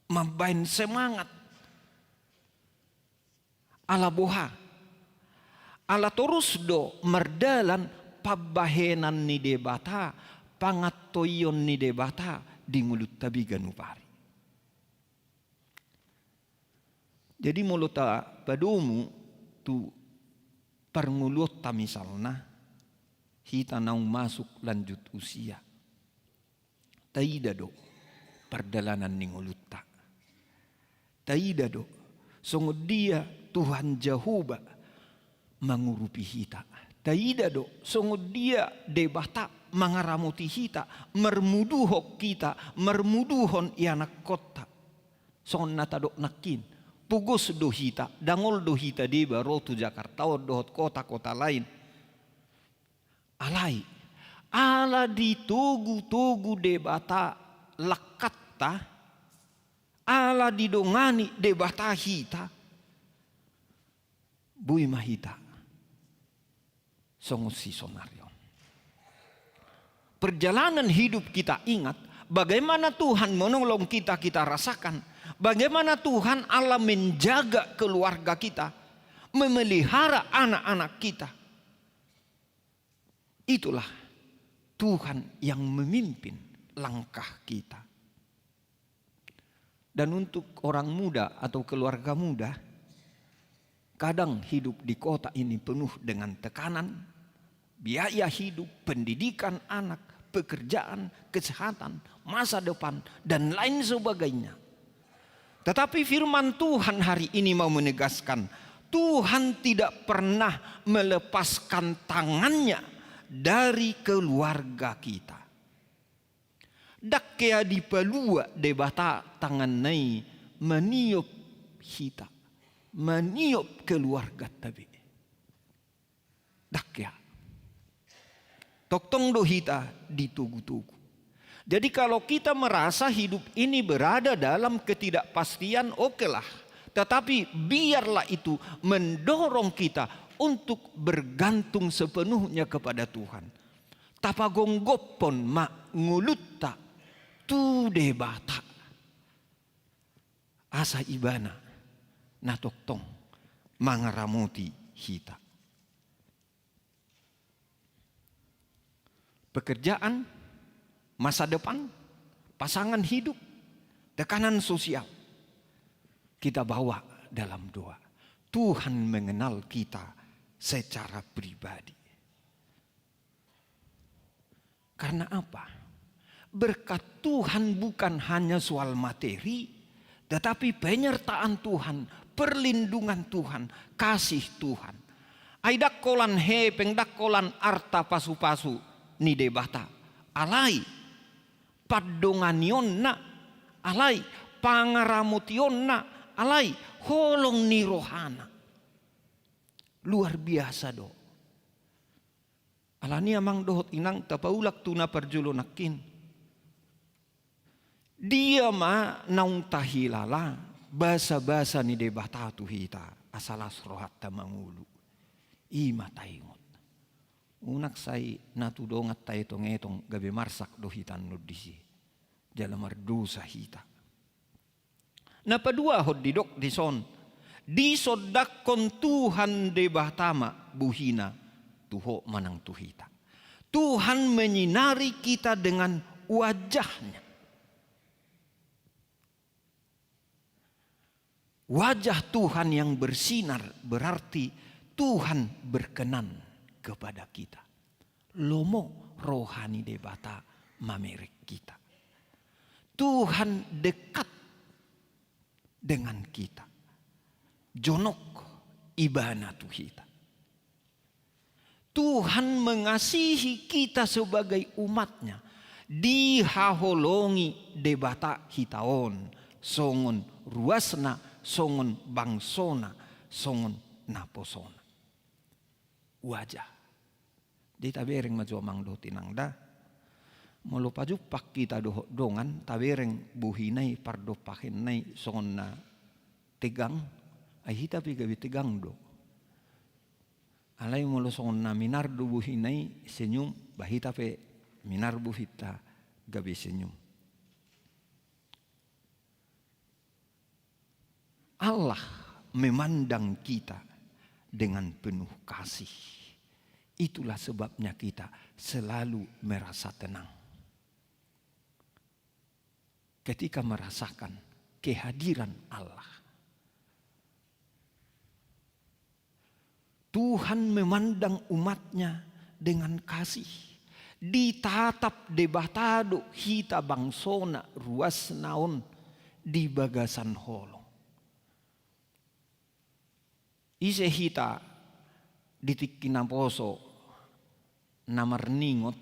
mambaen semangat. Ala boha? Ala torus do mardalan pambahenan ni Debata, pangantoion ni Debata di ngolunta be ganup ari. Jadi molo tapadomu tu parngoluonta misalna, hita naung masuk lanjut usia. Taida do pardalanan ni ngolunta. Taida do songon dia Tuhan Jahowa mangurupi hita. Taida do songon dia Debata mangaramoti hita, marmuduhon hita, marmuduhon ianakkonta. Songon na tadok nangkin, pogos do hita, dangol do hita deba ro tu Jakarta on dohot kota-kota lain. Alai, ala ditogu-togu Debata langkanta, ala didongani Debata hita, boi ma hita songon si sonari on. Perjalanan hidup kita, ingat, bagaimana Tuhan menolong kita, kita rasakan. Bagaimana Tuhan Allah menjaga keluarga kita, memelihara anak-anak kita. Itulah Tuhan yang memimpin langkah kita. Dan untuk orang muda atau keluarga muda, kadang hidup di kota ini penuh dengan tekanan, biaya hidup, pendidikan anak, pekerjaan, kesehatan, masa depan, dan lain sebagainya. Tetapi firman Tuhan hari ini mau menegaskan, Tuhan tidak pernah melepaskan tangannya dari keluarga kita. Ndang hea dipalua Debata tanganna i maniop hita, maniop keluarganta be. Ndang hea. Tongtong do hita ditogu-togu. Jadi kalau kita merasa hidup ini berada dalam ketidakpastian, okelah. Tetapi biarlah itu mendorong kita untuk bergantung sepenuhnya kepada Tuhan. Tapagomgophon ma ngolunta tu Debata. Asa Ibana na tongtong mangaramoti hita. Pekerjaan, masa depan, pasangan hidup, tekanan sosial. Kita bawa dalam doa. Tuhan mengenal kita secara pribadi. Karena apa? Berkat Tuhan bukan hanya soal materi, tetapi penyertaan Tuhan, perlindungan Tuhan, kasih Tuhan. Ai ndang holan hepeng, ndang holan arta pasupasu ni Debata. Alai pandonganionna, alai pangaramotionna, alai holong ni rohana. Luar biasa do. Alani i amang dohot inang, tapaulak tu na parjolo nangkin. Dia ma naung tahilala basabasa ni Debata tu hita, asa las rohanta mangolu. I ma taingot. Unang sai na tu dongan taetongetong gabe marsak do hita annon disi. Jala mardosa hita. Na paduahon didok dison, disondangkon Tuhan Debata ma buhina tu ho manang tu hita. Tuhan menyinari kita dengan wajah-Nya. Wajah Tuhan yang bersinar berarti Tuhan berkenan kepada kita. Lomo roha ni Debata mamereng hita. Tuhan dekat dengan kita. Jonok Ibana tu hita. Tuhan mengasihi kita sebagai umat-Nya. Dihaholongi Debata hita on songon ruasna, songon bangsona, songon naposona. Wajah. Jadi tabereng ma jo amang dohot inang da. Molo pajumpang hita dohot dongan, tabereng buhina i, pardompakenna i songon na tegang, ai hita pe gabe tegang do. Alai molo songon na minar do buhina i senyum, ba hita pe minar buhinta gabe senyum. Allah memandang kita dengan penuh kasih. Itulah sebabnya kita selalu merasa tenang ketika merasakan kehadiran Allah. Tuhan memandang umat-Nya dengan kasih. Ditatap Debata do hita bangsona, ruasna on di bagasan holong. Ise hita di tingki naposo na marningot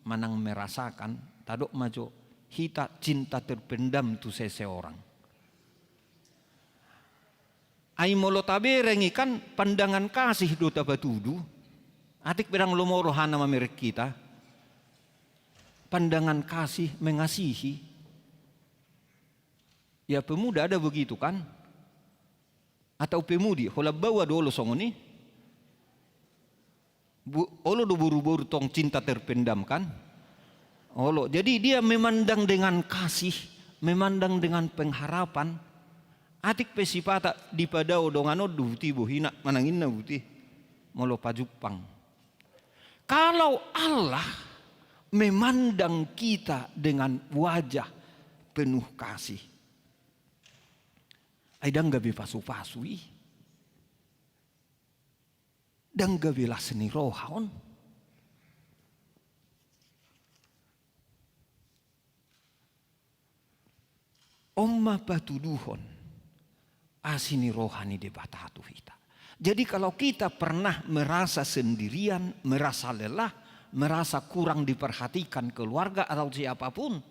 manang merasakan, tadok ma jo hita cinta terpendam tu seseorang. Ai molo tabereng i kan pandangan kasih do tapatudu. Atik pe ndang lomo rohana mamereng hita. Pandangan kasih, mengasihi. Ya, pemuda ada begitu kan? Atau pemudi, holan baoa do olo songon i. Bu-, olo do boru-boru tong cinta terpendam kan? Olo. Jadi dia memandang dengan kasih, memandang dengan pengharapan. Atik pe sipata dipadao dongan on do buti bohina, manang inna buti. Molo pajumpang. Kalau Allah memandang kita dengan wajah penuh kasih, ai ndang gabe pasu-pasu i. Ndang gabe las ni roha on. On ma patuduhon asi ni roha ni Debata tu hita. Jadi kalau kita pernah merasa sendirian, merasa lelah, merasa kurang diperhatikan keluarga atau siapapun,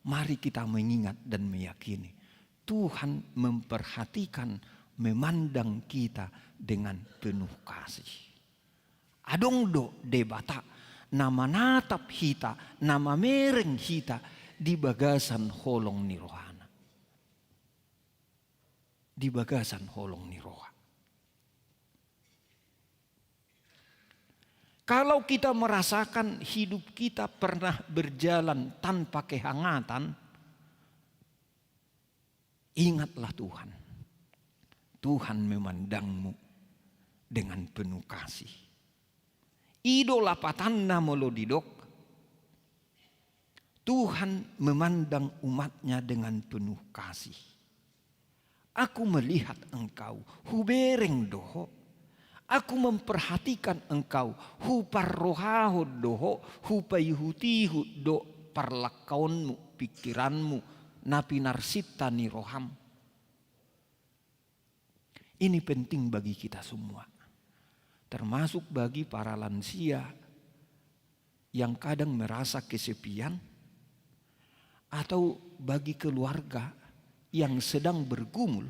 mari kita mengingat dan meyakini Tuhan memperhatikan, memandang kita dengan penuh kasih. Adong do Debata na manatap hita, na mamereng hita di bagasan holong ni rohana. Di bagasan holong ni roha. Kalau kita merasakan hidup kita pernah berjalan tanpa kehangatan, ingatlah Tuhan. Tuhan memandangmu dengan penuh kasih. I do lapatanna molo didok, Tuhan memandang umat-Nya dengan penuh kasih. Aku melihat engkau, hubereng do ho. Aku memperhatikan engkau, huparrohahon do ho, hupaihut-ihut do parlangkaonmu, pikiranmu, na pinarsinta ni roham. Ini penting bagi kita semua, termasuk bagi para lansia yang kadang merasa kesepian, atau bagi keluarga yang sedang bergumul,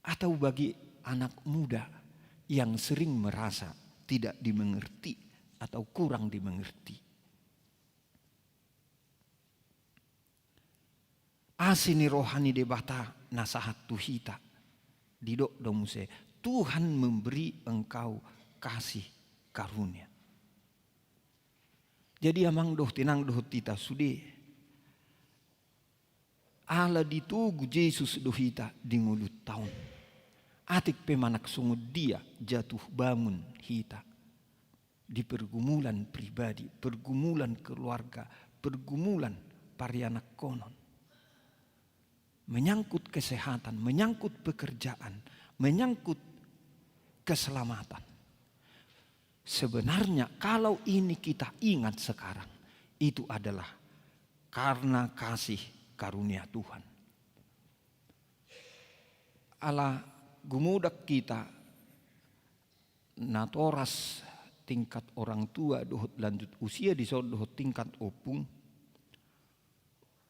atau bagi anak muda yang sering merasa tidak dimengerti atau kurang dimengerti. Asi ni roha ni Debata na sahat tu hita. Didok do muse, Tuhan memberi engkau kasih karunia. Jadi amang dohot inang dohot hita sude, ala ditogu Jesus do hita di ngolunta on. Atik pe manang songon dia jatuh bangun hita di pergumulan pribadi, pergumulan keluarga, pergumulan parianakkonon. Menyangkut kesehatan, menyangkut pekerjaan, menyangkut keselamatan. Sebenarnya kalau ini kita ingat sekarang, itu adalah karena kasih karunia Tuhan. Ala gumudak hita natoras tingkat orang tua dohot lanjut usia dison dohot tingkat ompung.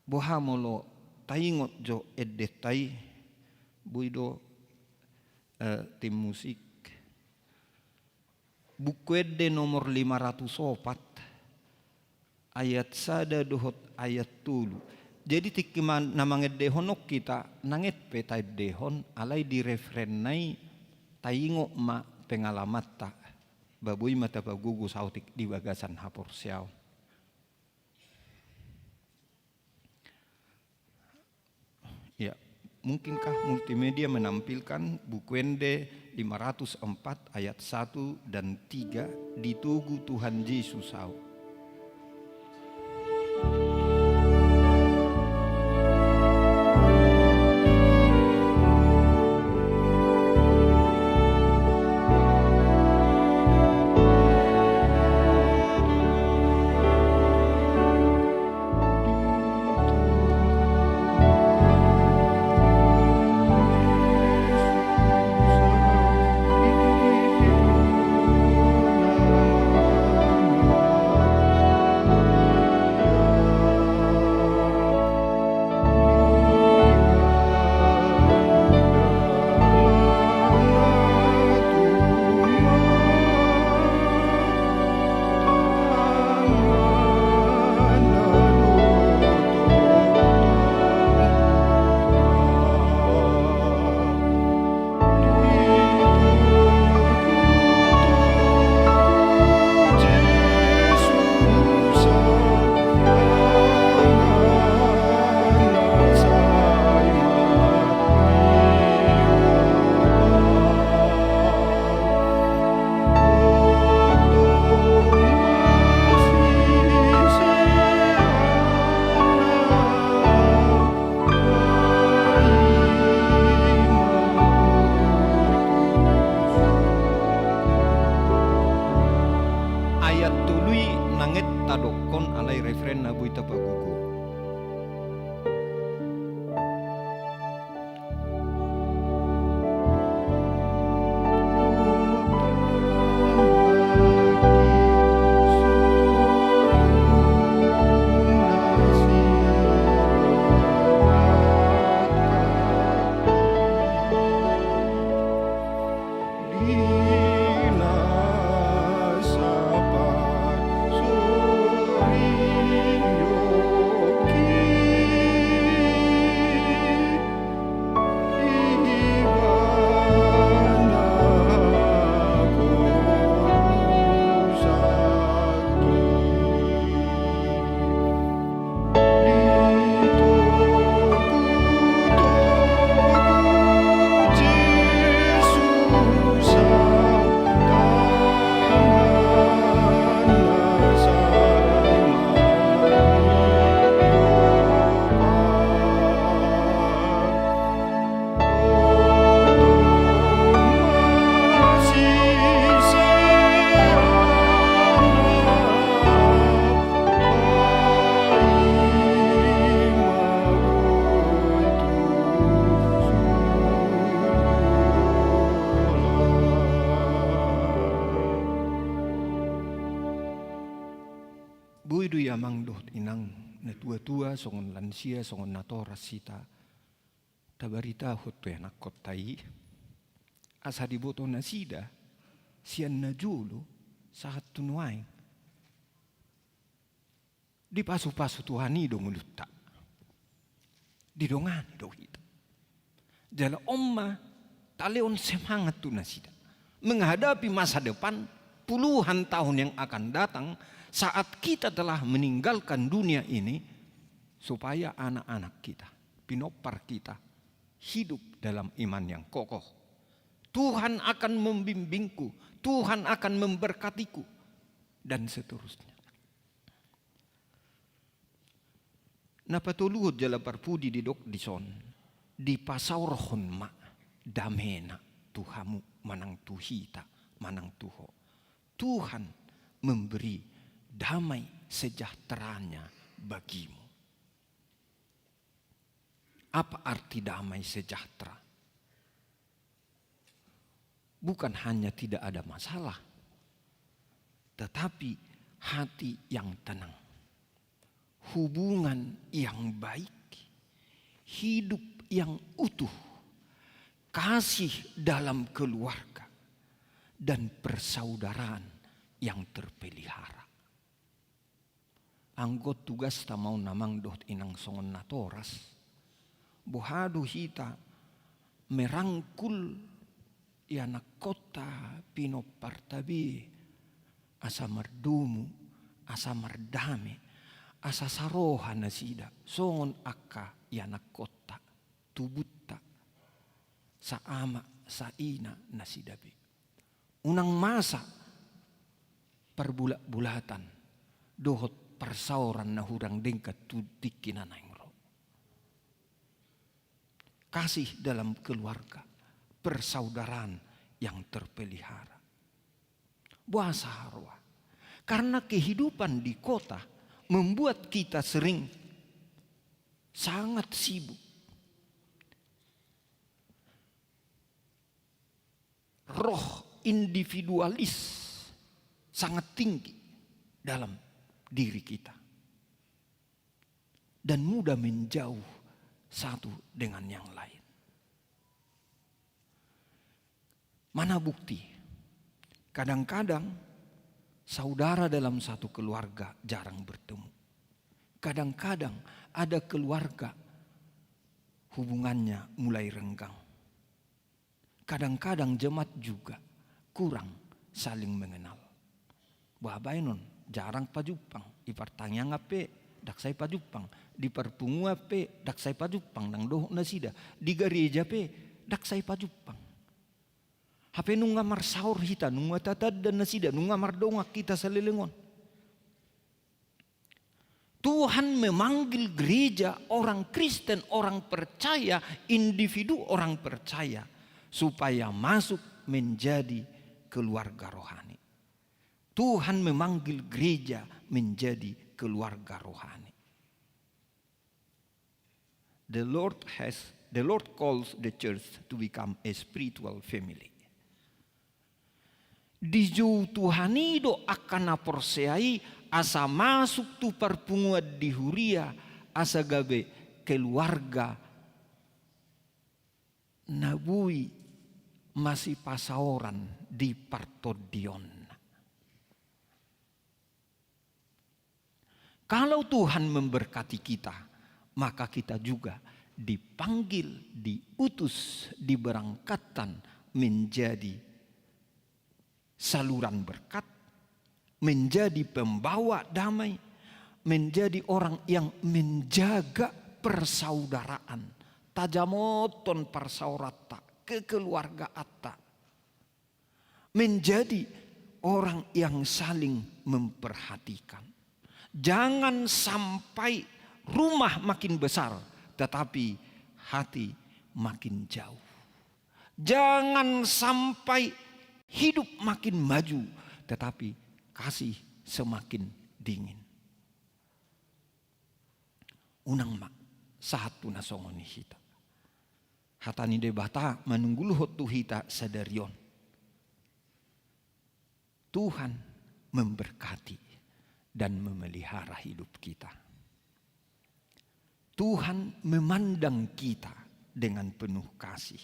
Boha molo taingot jo endenta i, boi do, eh, tim musik. Buku Ende nomor lima ratus opat, ayat sada dohot ayat tolu. Jadi tingki ma-, na mangendehon on hita, nanget pe taendehon, alai di referenna i taingot ma pengalamanta. Ba boi ma tapagogo saotik di bagasan haporseaon. Ya, mungkinkah multimedia menampilkan Buku Ende lima ratus empat ayat satu dan tiga, Ditogu Tuhan Jesus au. Natuatua, songon lansia, songon natoras hita, tabaritahon tu ianakkonta i, asa diboto nasida sian na jolo sahat tu nuaeng. Dipasupasu Tuhan i do ngolunta. Didongani do hita. Jala on ma talehon semangat tu nasida menghadapi masa depan puluhan tahun yang akan datang, saat kita telah meninggalkan dunia ini, supaya anak-anak kita, pinompar kita, hidup dalam iman yang kokoh. Tuhan akan membimbingku, Tuhan akan memberkatiku, dan seterusnya. Na patoluhon jala parpudi didok dison, dipasaorhon ma damena tu hamu manang tu hita manang tu ho. Tuhan memberi damai sejahtera-Nya bagimu. Apa arti damai sejahtera? Bukan hanya tidak ada masalah, tetapi hati yang tenang, hubungan yang baik, hidup yang utuh, kasih dalam keluarga, dan persaudaraan yang terpelihara. Anggo tugasta ma on amang dohot inang songon natoras, boha do hita merangkul ianakkonta, pinomparta be, asa mardomu, asa mardame, asa saroha nasida songon angka ianakkonta, tubunta, saama saina nasida be. Unang masa parbulatbulatan dohot parsaoran na hurang denggan tu tingki na naeng ro. Kasih dalam keluarga, persaudaraan yang terpelihara. Boasa haroa? Karena kehidupan di kota membuat kita sering sangat sibuk. Roh individualis sangat tinggi dalam diri kita dan mudah menjauh satu dengan yang lain. Mana bukti? Kadang-kadang saudara dalam satu keluarga jarang bertemu. Kadang-kadang ada keluarga hubungannya mulai renggang. Kadang-kadang jemaat juga kurang saling mengenal. Boha baenon, jarang pajumpang, di partangiangan pe ndang sai pajumpang, di parpunguan pe ndang sai pajumpang, ndang dohot nasida, di gareja pe ndang sai pajumpang. Hape nunga marsaor hita, nunga tatanda nasida, nunga mardongan hita saleleng on. Tuhan memanggil gereja, orang Kristen, orang percaya, individu orang percaya, supaya masuk menjadi keluarga rohani. Tuhan memanggil gereja menjadi keluarga rohani. The Lord has, the Lord calls the church to become a spiritual family. Dijou Tuhan i do angka na porsea i asa masuk tu parpunguan di huria, asa gabe keluarga na boi masipasaoran di partondionna. Kalau Tuhan memberkati kita, maka kita juga dipanggil, diutus, diberangkatkan menjadi saluran berkat, menjadi pembawa damai, menjadi orang yang menjaga persaudaraan, tajamothon parsaoranta, kekeluargaanta. Menjadi orang yang saling memperhatikan. Jangan sampai rumah makin besar, tetapi hati makin jauh. Jangan sampai hidup makin maju, tetapi kasih semakin dingin. Unang ma sahat tu na songon i hita. Hata ni Debata manunggulhon tu hita sadari on. Tuhan memberkati dan memelihara hidup kita. Tuhan memandang kita dengan penuh kasih.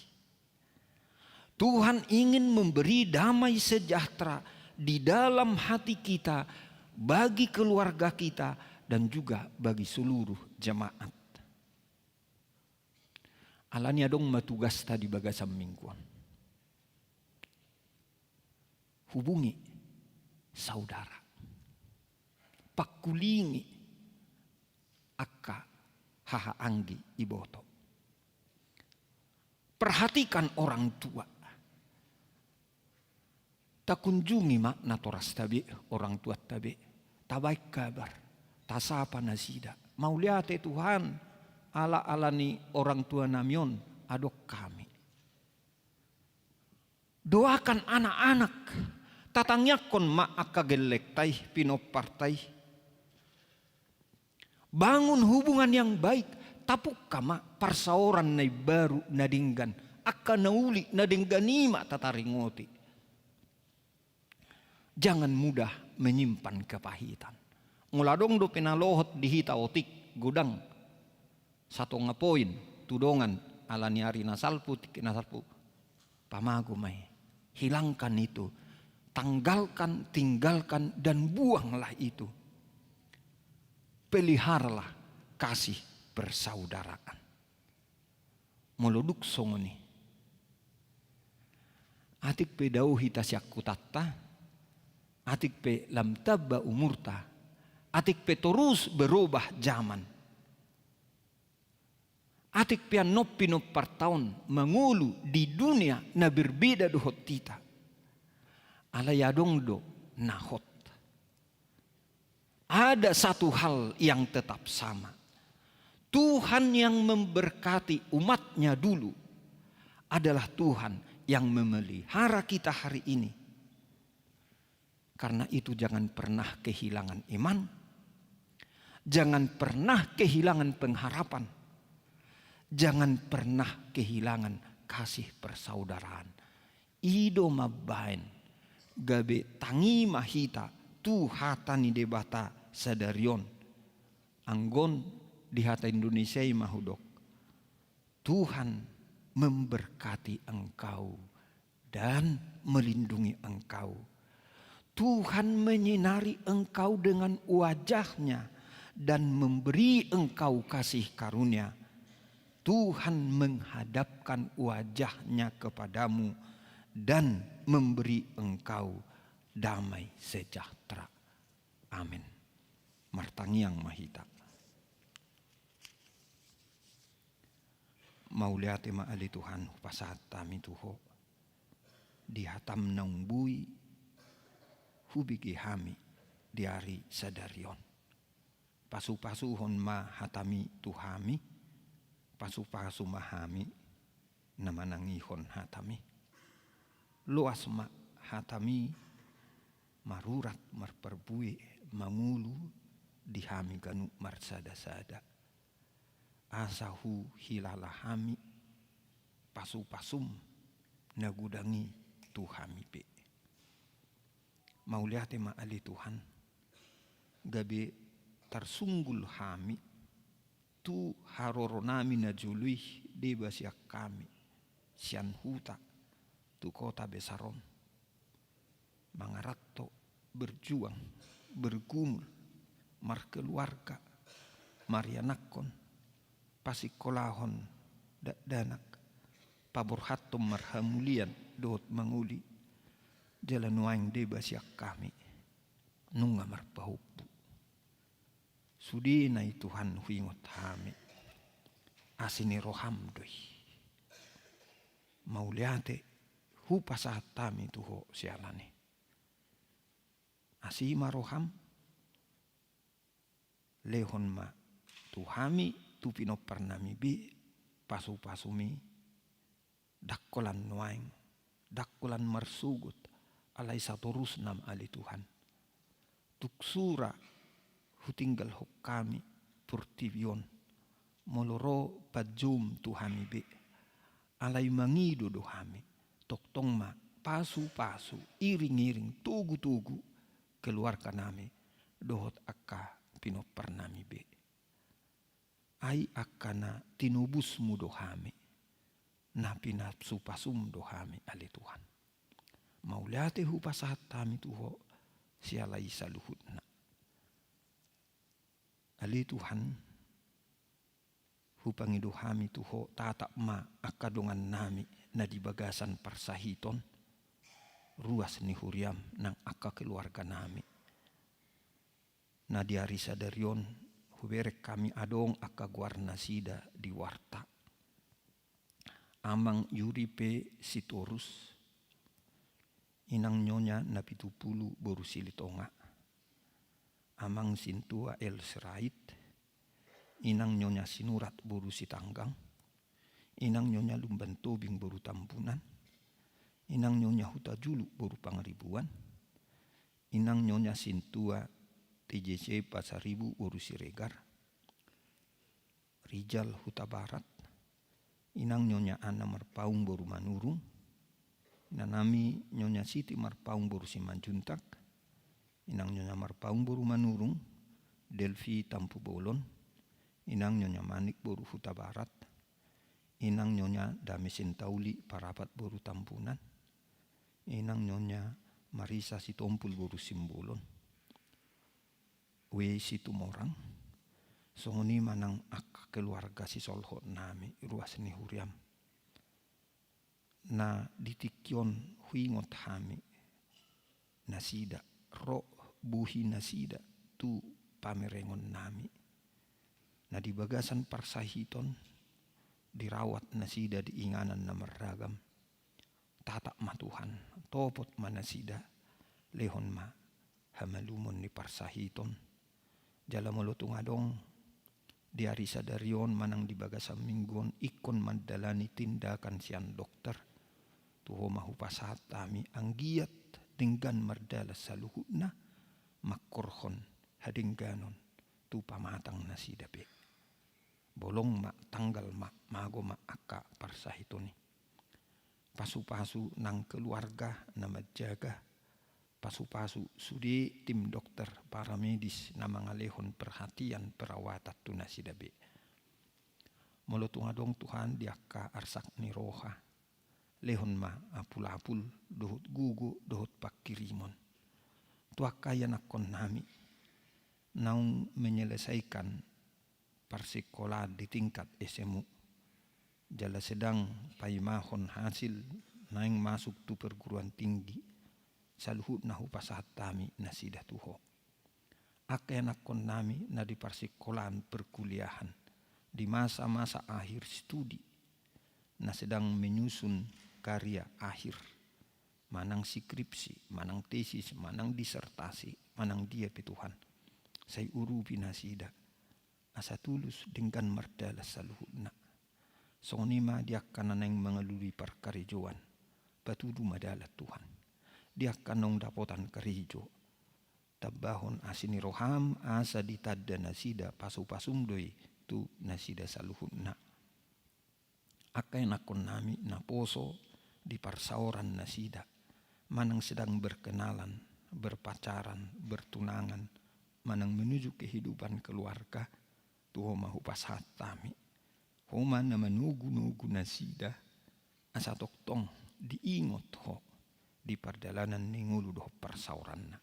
Tuhan ingin memberi damai sejahtera di dalam hati kita, bagi keluarga kita, dan juga bagi seluruh jemaat. Alani adong ma tugasta di bagasan minggu on. Hubungi saudara. Pangkulingi angka haha anggi iboto. Perhatikan orang tua. Takunjungi ma natorasta be, orang tuanta be. Tabaen kabar. Tasapa nasida. Mauliate Tuhan, ala, ala ni orang tua nami on, adong hami. Doakan anak-anak, tatangiangkon ma angka gellengta i, pinomparta i. Bangun hubungan yang baik, tapungka ma parsaoran na imbaru na denggan, angka na uli na denggan i ma tataringoti. Jangan mudah menyimpan kepahitan. Molo adong dope na lohot di hita otik, godang satonga poin tu dongan, alani ari na salpu, tingki na salpu. Pamago ma i. Hilangkan itu. Tanggalkan, tinggalkan, dan buanglah itu. Peliharalah kasih persaudaraan. Molo dung songon i, atik pe dao hita sian hutanta, atik pe lam tamba umurta, atik pe torus berobah zaman, atik pe annon pinomparta on mangolu di dunia na berbeda dohot hita, alai adong do na hot. Ada satu hal yang tetap sama. Tuhan yang memberkati umat-Nya dulu adalah Tuhan yang memelihara kita hari ini. Karena itu, jangan pernah kehilangan iman, jangan pernah kehilangan pengharapan, jangan pernah kehilangan kasih persaudaraan. I do mambaen gabe tangi ma hita tu hata ni Debata sadari on. Anggo on di hata Indonesia i ma hudok, Tuhan memberkati engkau dan melindungi engkau. Tuhan menyinari engkau dengan wajah-Nya dan memberi engkau kasih karunia. Tuhan menghadapkan wajah-Nya kepadamu dan memberi engkau damai sejahtera. Amin. Martangiang ma hita. Mauliate ma ale Tuhan, hupasahat hami tu Ho di hataM naung boi hubege hami di ari sadari on. Pasupasuhon ma hataMi tu hami, pasupasu ma hami na manangihon hataMi. Loas ma hataMi marurat, marparbue, mangolu di hami ganup marsadasada. Asa huhilala hami pasupasuM na godang i tu hami pe. Mauliate ma ale Tuhan, gabe tarsunggul hami tu haroronami na jolo i deba sian hami, sian huta tu kota besar on. Mangaranto, berjuang, bergumul, markeluarga, marianakhon, pasikkolahon dakdanak, paborhathon marhamulian dohot mangoli, jala nuaeng deba sian hami, nunga marpahompu. Sudena i Tuhan huingot hami, asi ni rohaM do i. Mauliate, hupasahat hami tu Ho siala ni i. Asi ma rohaM, lehon ma tu hami, tu pinomparnami be, pasupasuMi, ndang holan nuaeng, ndang holan marsogot, alai satorusna ma ale Tuhan. Tung sura hutinggalhon hami portibi on, molo ro panjouM tu hami be, alai mangido do hami, tongtong ma pasupasu, iringiring, togutogu keluarganami dohot angka pinomparnami be. Ai angka na tinobusmu do hami, na pinasupasum do hami, ale Tuhan. Mauliate hupasahat hami tu Ho siala i saluhutna. Ale Tuhan, hupangido hami tu Ho, tatap ma angka dongannami na di bagasan parsahiton, ruas ni huriam nang angka keluarganami. Na di ari sadari on hubereng hami adong angka goarnasida di warta. Amang Yuri P. Sitorus, Inang Nyonya Napitupulu boru Silitonga, Amang Sintua L. Sirait, Inang Nyonya Sinurat boru Sitanggang, Inang Nyonya Lumban Tobing boru Tambunan, Inang Nyonya Hutajulu boru Pangaribuan, Inang Nyonya Sintua T J C Pasaribu boru Siregar, Rijal Hutabarat, Inang Nyonya Anna Marpaung boru Manurung, Inangnami Nyonya Siti Marpaung boru Simanjuntak, Inang Nyonya Marpaung boru Manurung, Delvi Tampubolon, Inang Nyonya Manik boru Hutabarat, Inang Nyonya Dame Sintauli Parapat boru Tambunan, Inang Nyonya Marisa Sitompul boru Simbolon, W. Situmorang, songon i ma nang angka keluarga sisolhotnami ruas ni huriam. Na di tingki on huingot hami nasida, ro bohi nasida tu pamerengonnami. Na di bagasan parsahiton dirawat nasida di inganan na marragam. Tatap ma Tuhan, topot ma nasida, lehon ma hamalumon ni parsahiton. Jala molo tung adong di ari sadari on manang di bagasan minggu on ingkon mandalani tindakan sian dokter, tu Ho ma hupasahat hami anggiat denggan mardalan saluhutna, mangkorhon hadengganon tu pamatang nasida pe. Bolong ma, tanggal ma, mago ma angka parsahiton i. Pasupasu nang keluarga na manjaga, pasupasu sude tim dokter paramedis na mangalehon perhatian perawatan tu nasida be. Molo tung adong Tuhan di angka arsak ni roha, lehon ma apul-apul dohot gogo dohot pangkirimon tu angka ianakkonnami naung menyelesaikan parsikolaan di tingkat S M U, jala sedang paimahon hasil naeng masuk tu perguruan tinggi, saluhutna hupasahat hami nasida tu Ho. Angka ianakkonnami na di parsikolaan perkuliahan, di masa-masa akhir studi, na sedang menyusun karya akhir, manang skripsi, manang tesis, manang disertasi, manang dia pe Tuhan. Sai urupi nasida, asa tulus denggan mardalan saluhutna. Songon i ma di angka na naeng mangalului parkarejoan, patudu ma dalan Tuhan. Di angka naung dapotan karejo, tambahon asi ni roham asa ditanda nasida, pasupasum do i tu nasida saluhutna. Angka ianakkonnami na poso di parsaoran nasida, manang sedang berkenalan, berpacaran, bertunangan, manang menuju kehidupan keluarga, tu Ho ma hupasahat hami. Ho ma na manogu-nogu nasida, asa tongtong diingot Ho di pardalanan ni ngolu dohot parsaoranna.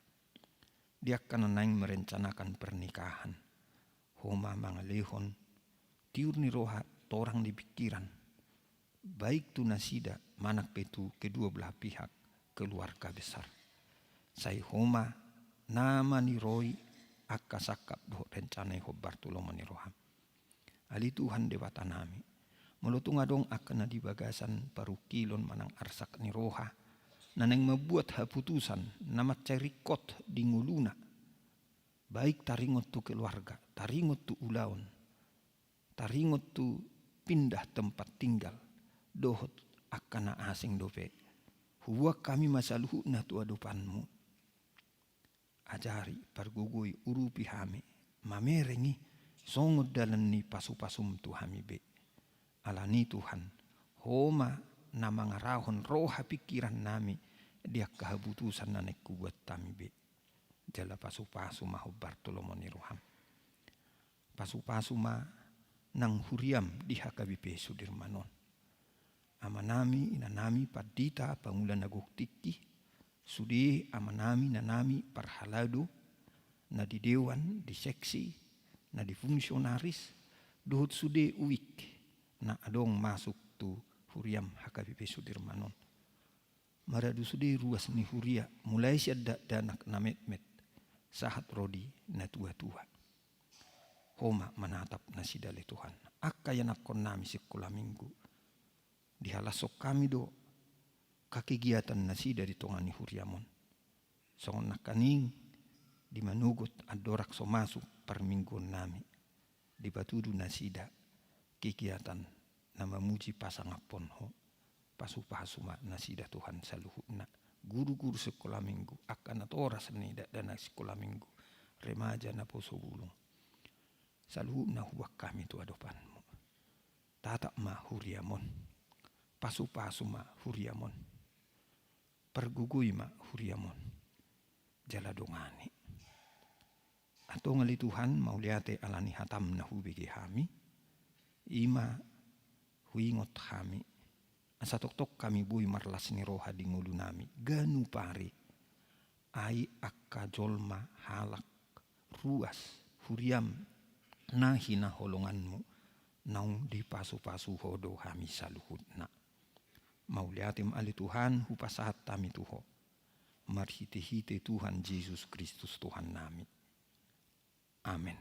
Di angka na naeng merencanakan pernikahan, Ho ma mangalehon tiur ni roha, torang ni pikiran, baik tu nasida manang pe tu kedua belah pihak keluarga besar. Sai Ho ma na maniroi angka sangkap dohot rencana i hombar tu lomo ni roham. Ale Tuhan Debatanami, molo tung adong angka na di bagasan parungkilon manang arsak ni roha, na naeng mambuat haputusan na mansai ringkot di ngoluna, baik taringot tu keluarga, taringot tu ulaon, taringot tu pindah tempat tinggal, dohot angka na asing dope, huboan hami ma saluhutna tu adopanmu. Ajari, pargogoi, urupi hami, mamereng i songon dalan ni pasupasum tu hami be. Alani Tuhan, Ho ma na mangarahon roha pingkirannami di angka haputusan na naeng hubuat hami be. Jala pasupasu ma hombar tu lomo ni roham. Pasupasu ma nang huriam di H K B P Sudirman on. Amanami, inanami, pandita, pangula na gok tingki, sude amanami, inanami, parhalado, na di dewan, di seksi, na di fungsionaris, dohot sude uik, na adong masuk tu huriam H K B P Sudirman on. Maradu sude ruas ni huria, mulai sian dakdanak na metmet, sahat ro di na tuatua. Ho ma manatap nasida ale Tuhan. Angka ianakkonnami sikola minggu, dihalashon hami do angka kegiatan nasida di tonga ni huriam on. Songon nangkaning di manogot andorang so masuk parmingguonnami, dipatudu nasida kegiatan na mamuji pasangaphon Ho. Pasupasu ma nasida Tuhan saluhutna. Guru-guru sikola minggu, angka natoras ni dakdanak sikola minggu, remaja, naposo bulung, saluhutna huboan hami tu adopanMu. Tatap ma huriam on. Pasupasu ma huriam on. Pargogoi ma huriam on. Jala dongani. Antong ale Tuhan, mauliate ala ni hataM na hubege hami, i ma huingot hami, asa tongtong hami boi marlas ni roha di ngolunami ganup ari, ai angka jolma, halak, ruas, huriam na hinaholonganMu, naung dipasupasu Ho do hami saluhutna. Mauliate ma ale Tuhan, hupasahat hami tu Ho. Marhitehite Tuhan Jesus Kristus Tuhannami. Amen.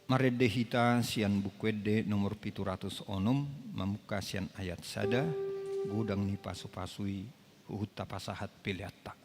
Marende hita sian Buku Ende nomor pitu ratus onom, mamungka sian ayat sada, godang ni pasupasu i huhut tapasahat peleanta.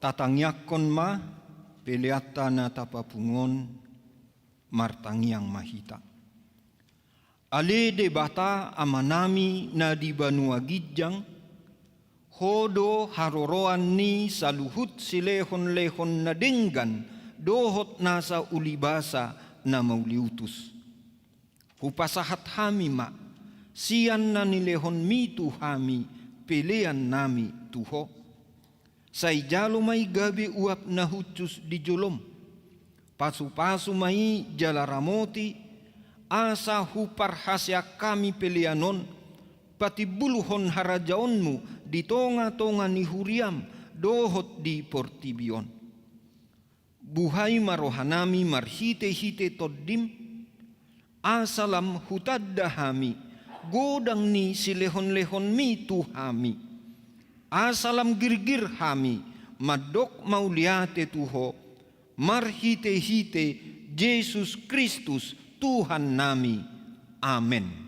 Tatangiangkon ma peleanta na tapapungu on, martangiang ma hita. Ale Debata Amanami na di banua ginjang, Ho do haroroan ni saluhut silehonlehon na denggan dohot nasa ulibasa na mauliutus. Hupasahat hami ma, sian na nilehonmi tu hami peleannami tu Ho. Sai jalo ma i gabe uap na hushus di jolom. Pasupasu ma i jala ramoti, asa huparhaseang hami pelean on, patimbulhon harajaonmu di tongatonga ni huriam dohot di portibi on. Buhai ma rohanami marhitehite Tondim, asa lam hutanda hami godang ni silehonlehonmi tu hami. Asa lam girgir hami mandok mauliate tu Ho, marhitehite Jesus Kristus Tuhannami. Amen.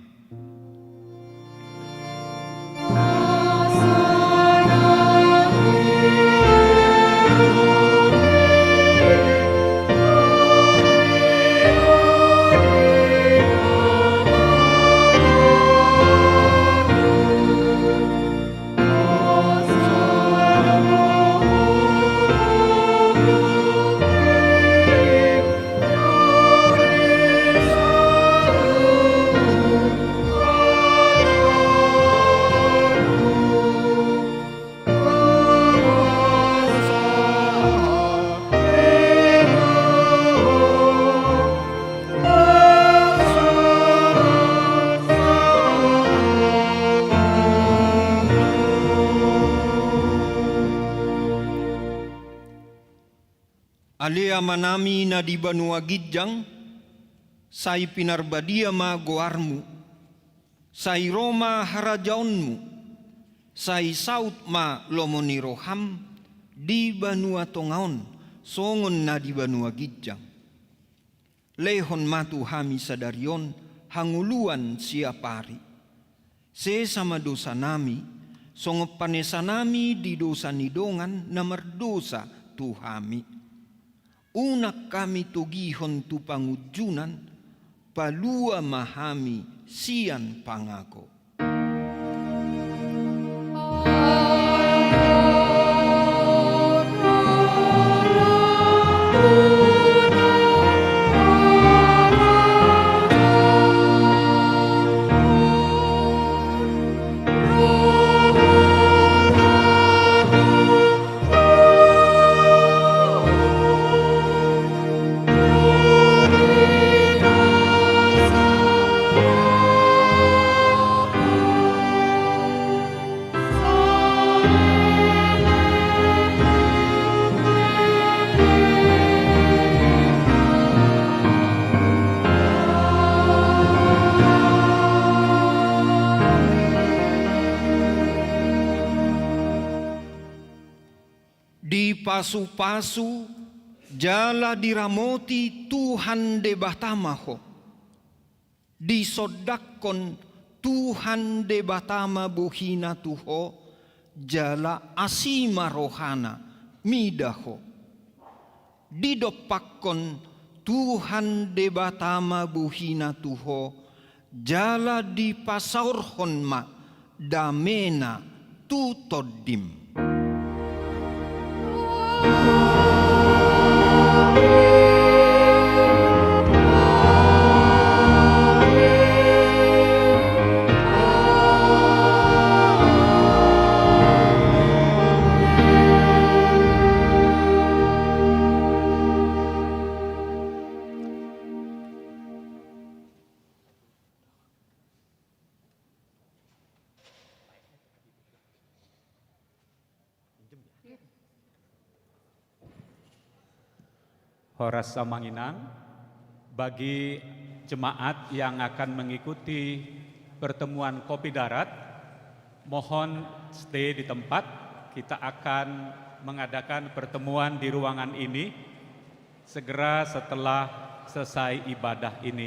Ale Amanami na di banua ginjang, sai pinarbadia ma goarmu, sai ro ma harajaonmu, sai saut ma lomo ni roham di banua tonga on songon na di banua ginjang. Lehon ma tu hami sadari on hangoluan siapari. Sesa ma dosanami, songon panesanami di dosa ni dongan na mardosa tu hami. Unang hami togihon tu pangunjunan, palua ma hami sian pangago. Dipasupasu jala diramoti Tuhan Debata ma ho. Disondangkon Tuhan Debata ma bohina tu ho, jala asi ma rohana mida ho. Didompakkon Tuhan Debata ma bohina tu ho, jala dipasaorhon ma damena tu tondim. Horas Amang Inang, bagi jemaat yang akan mengikuti pertemuan Kopi Darat, mohon stay di tempat. Kita akan mengadakan pertemuan di ruangan ini segera setelah selesai ibadah ini.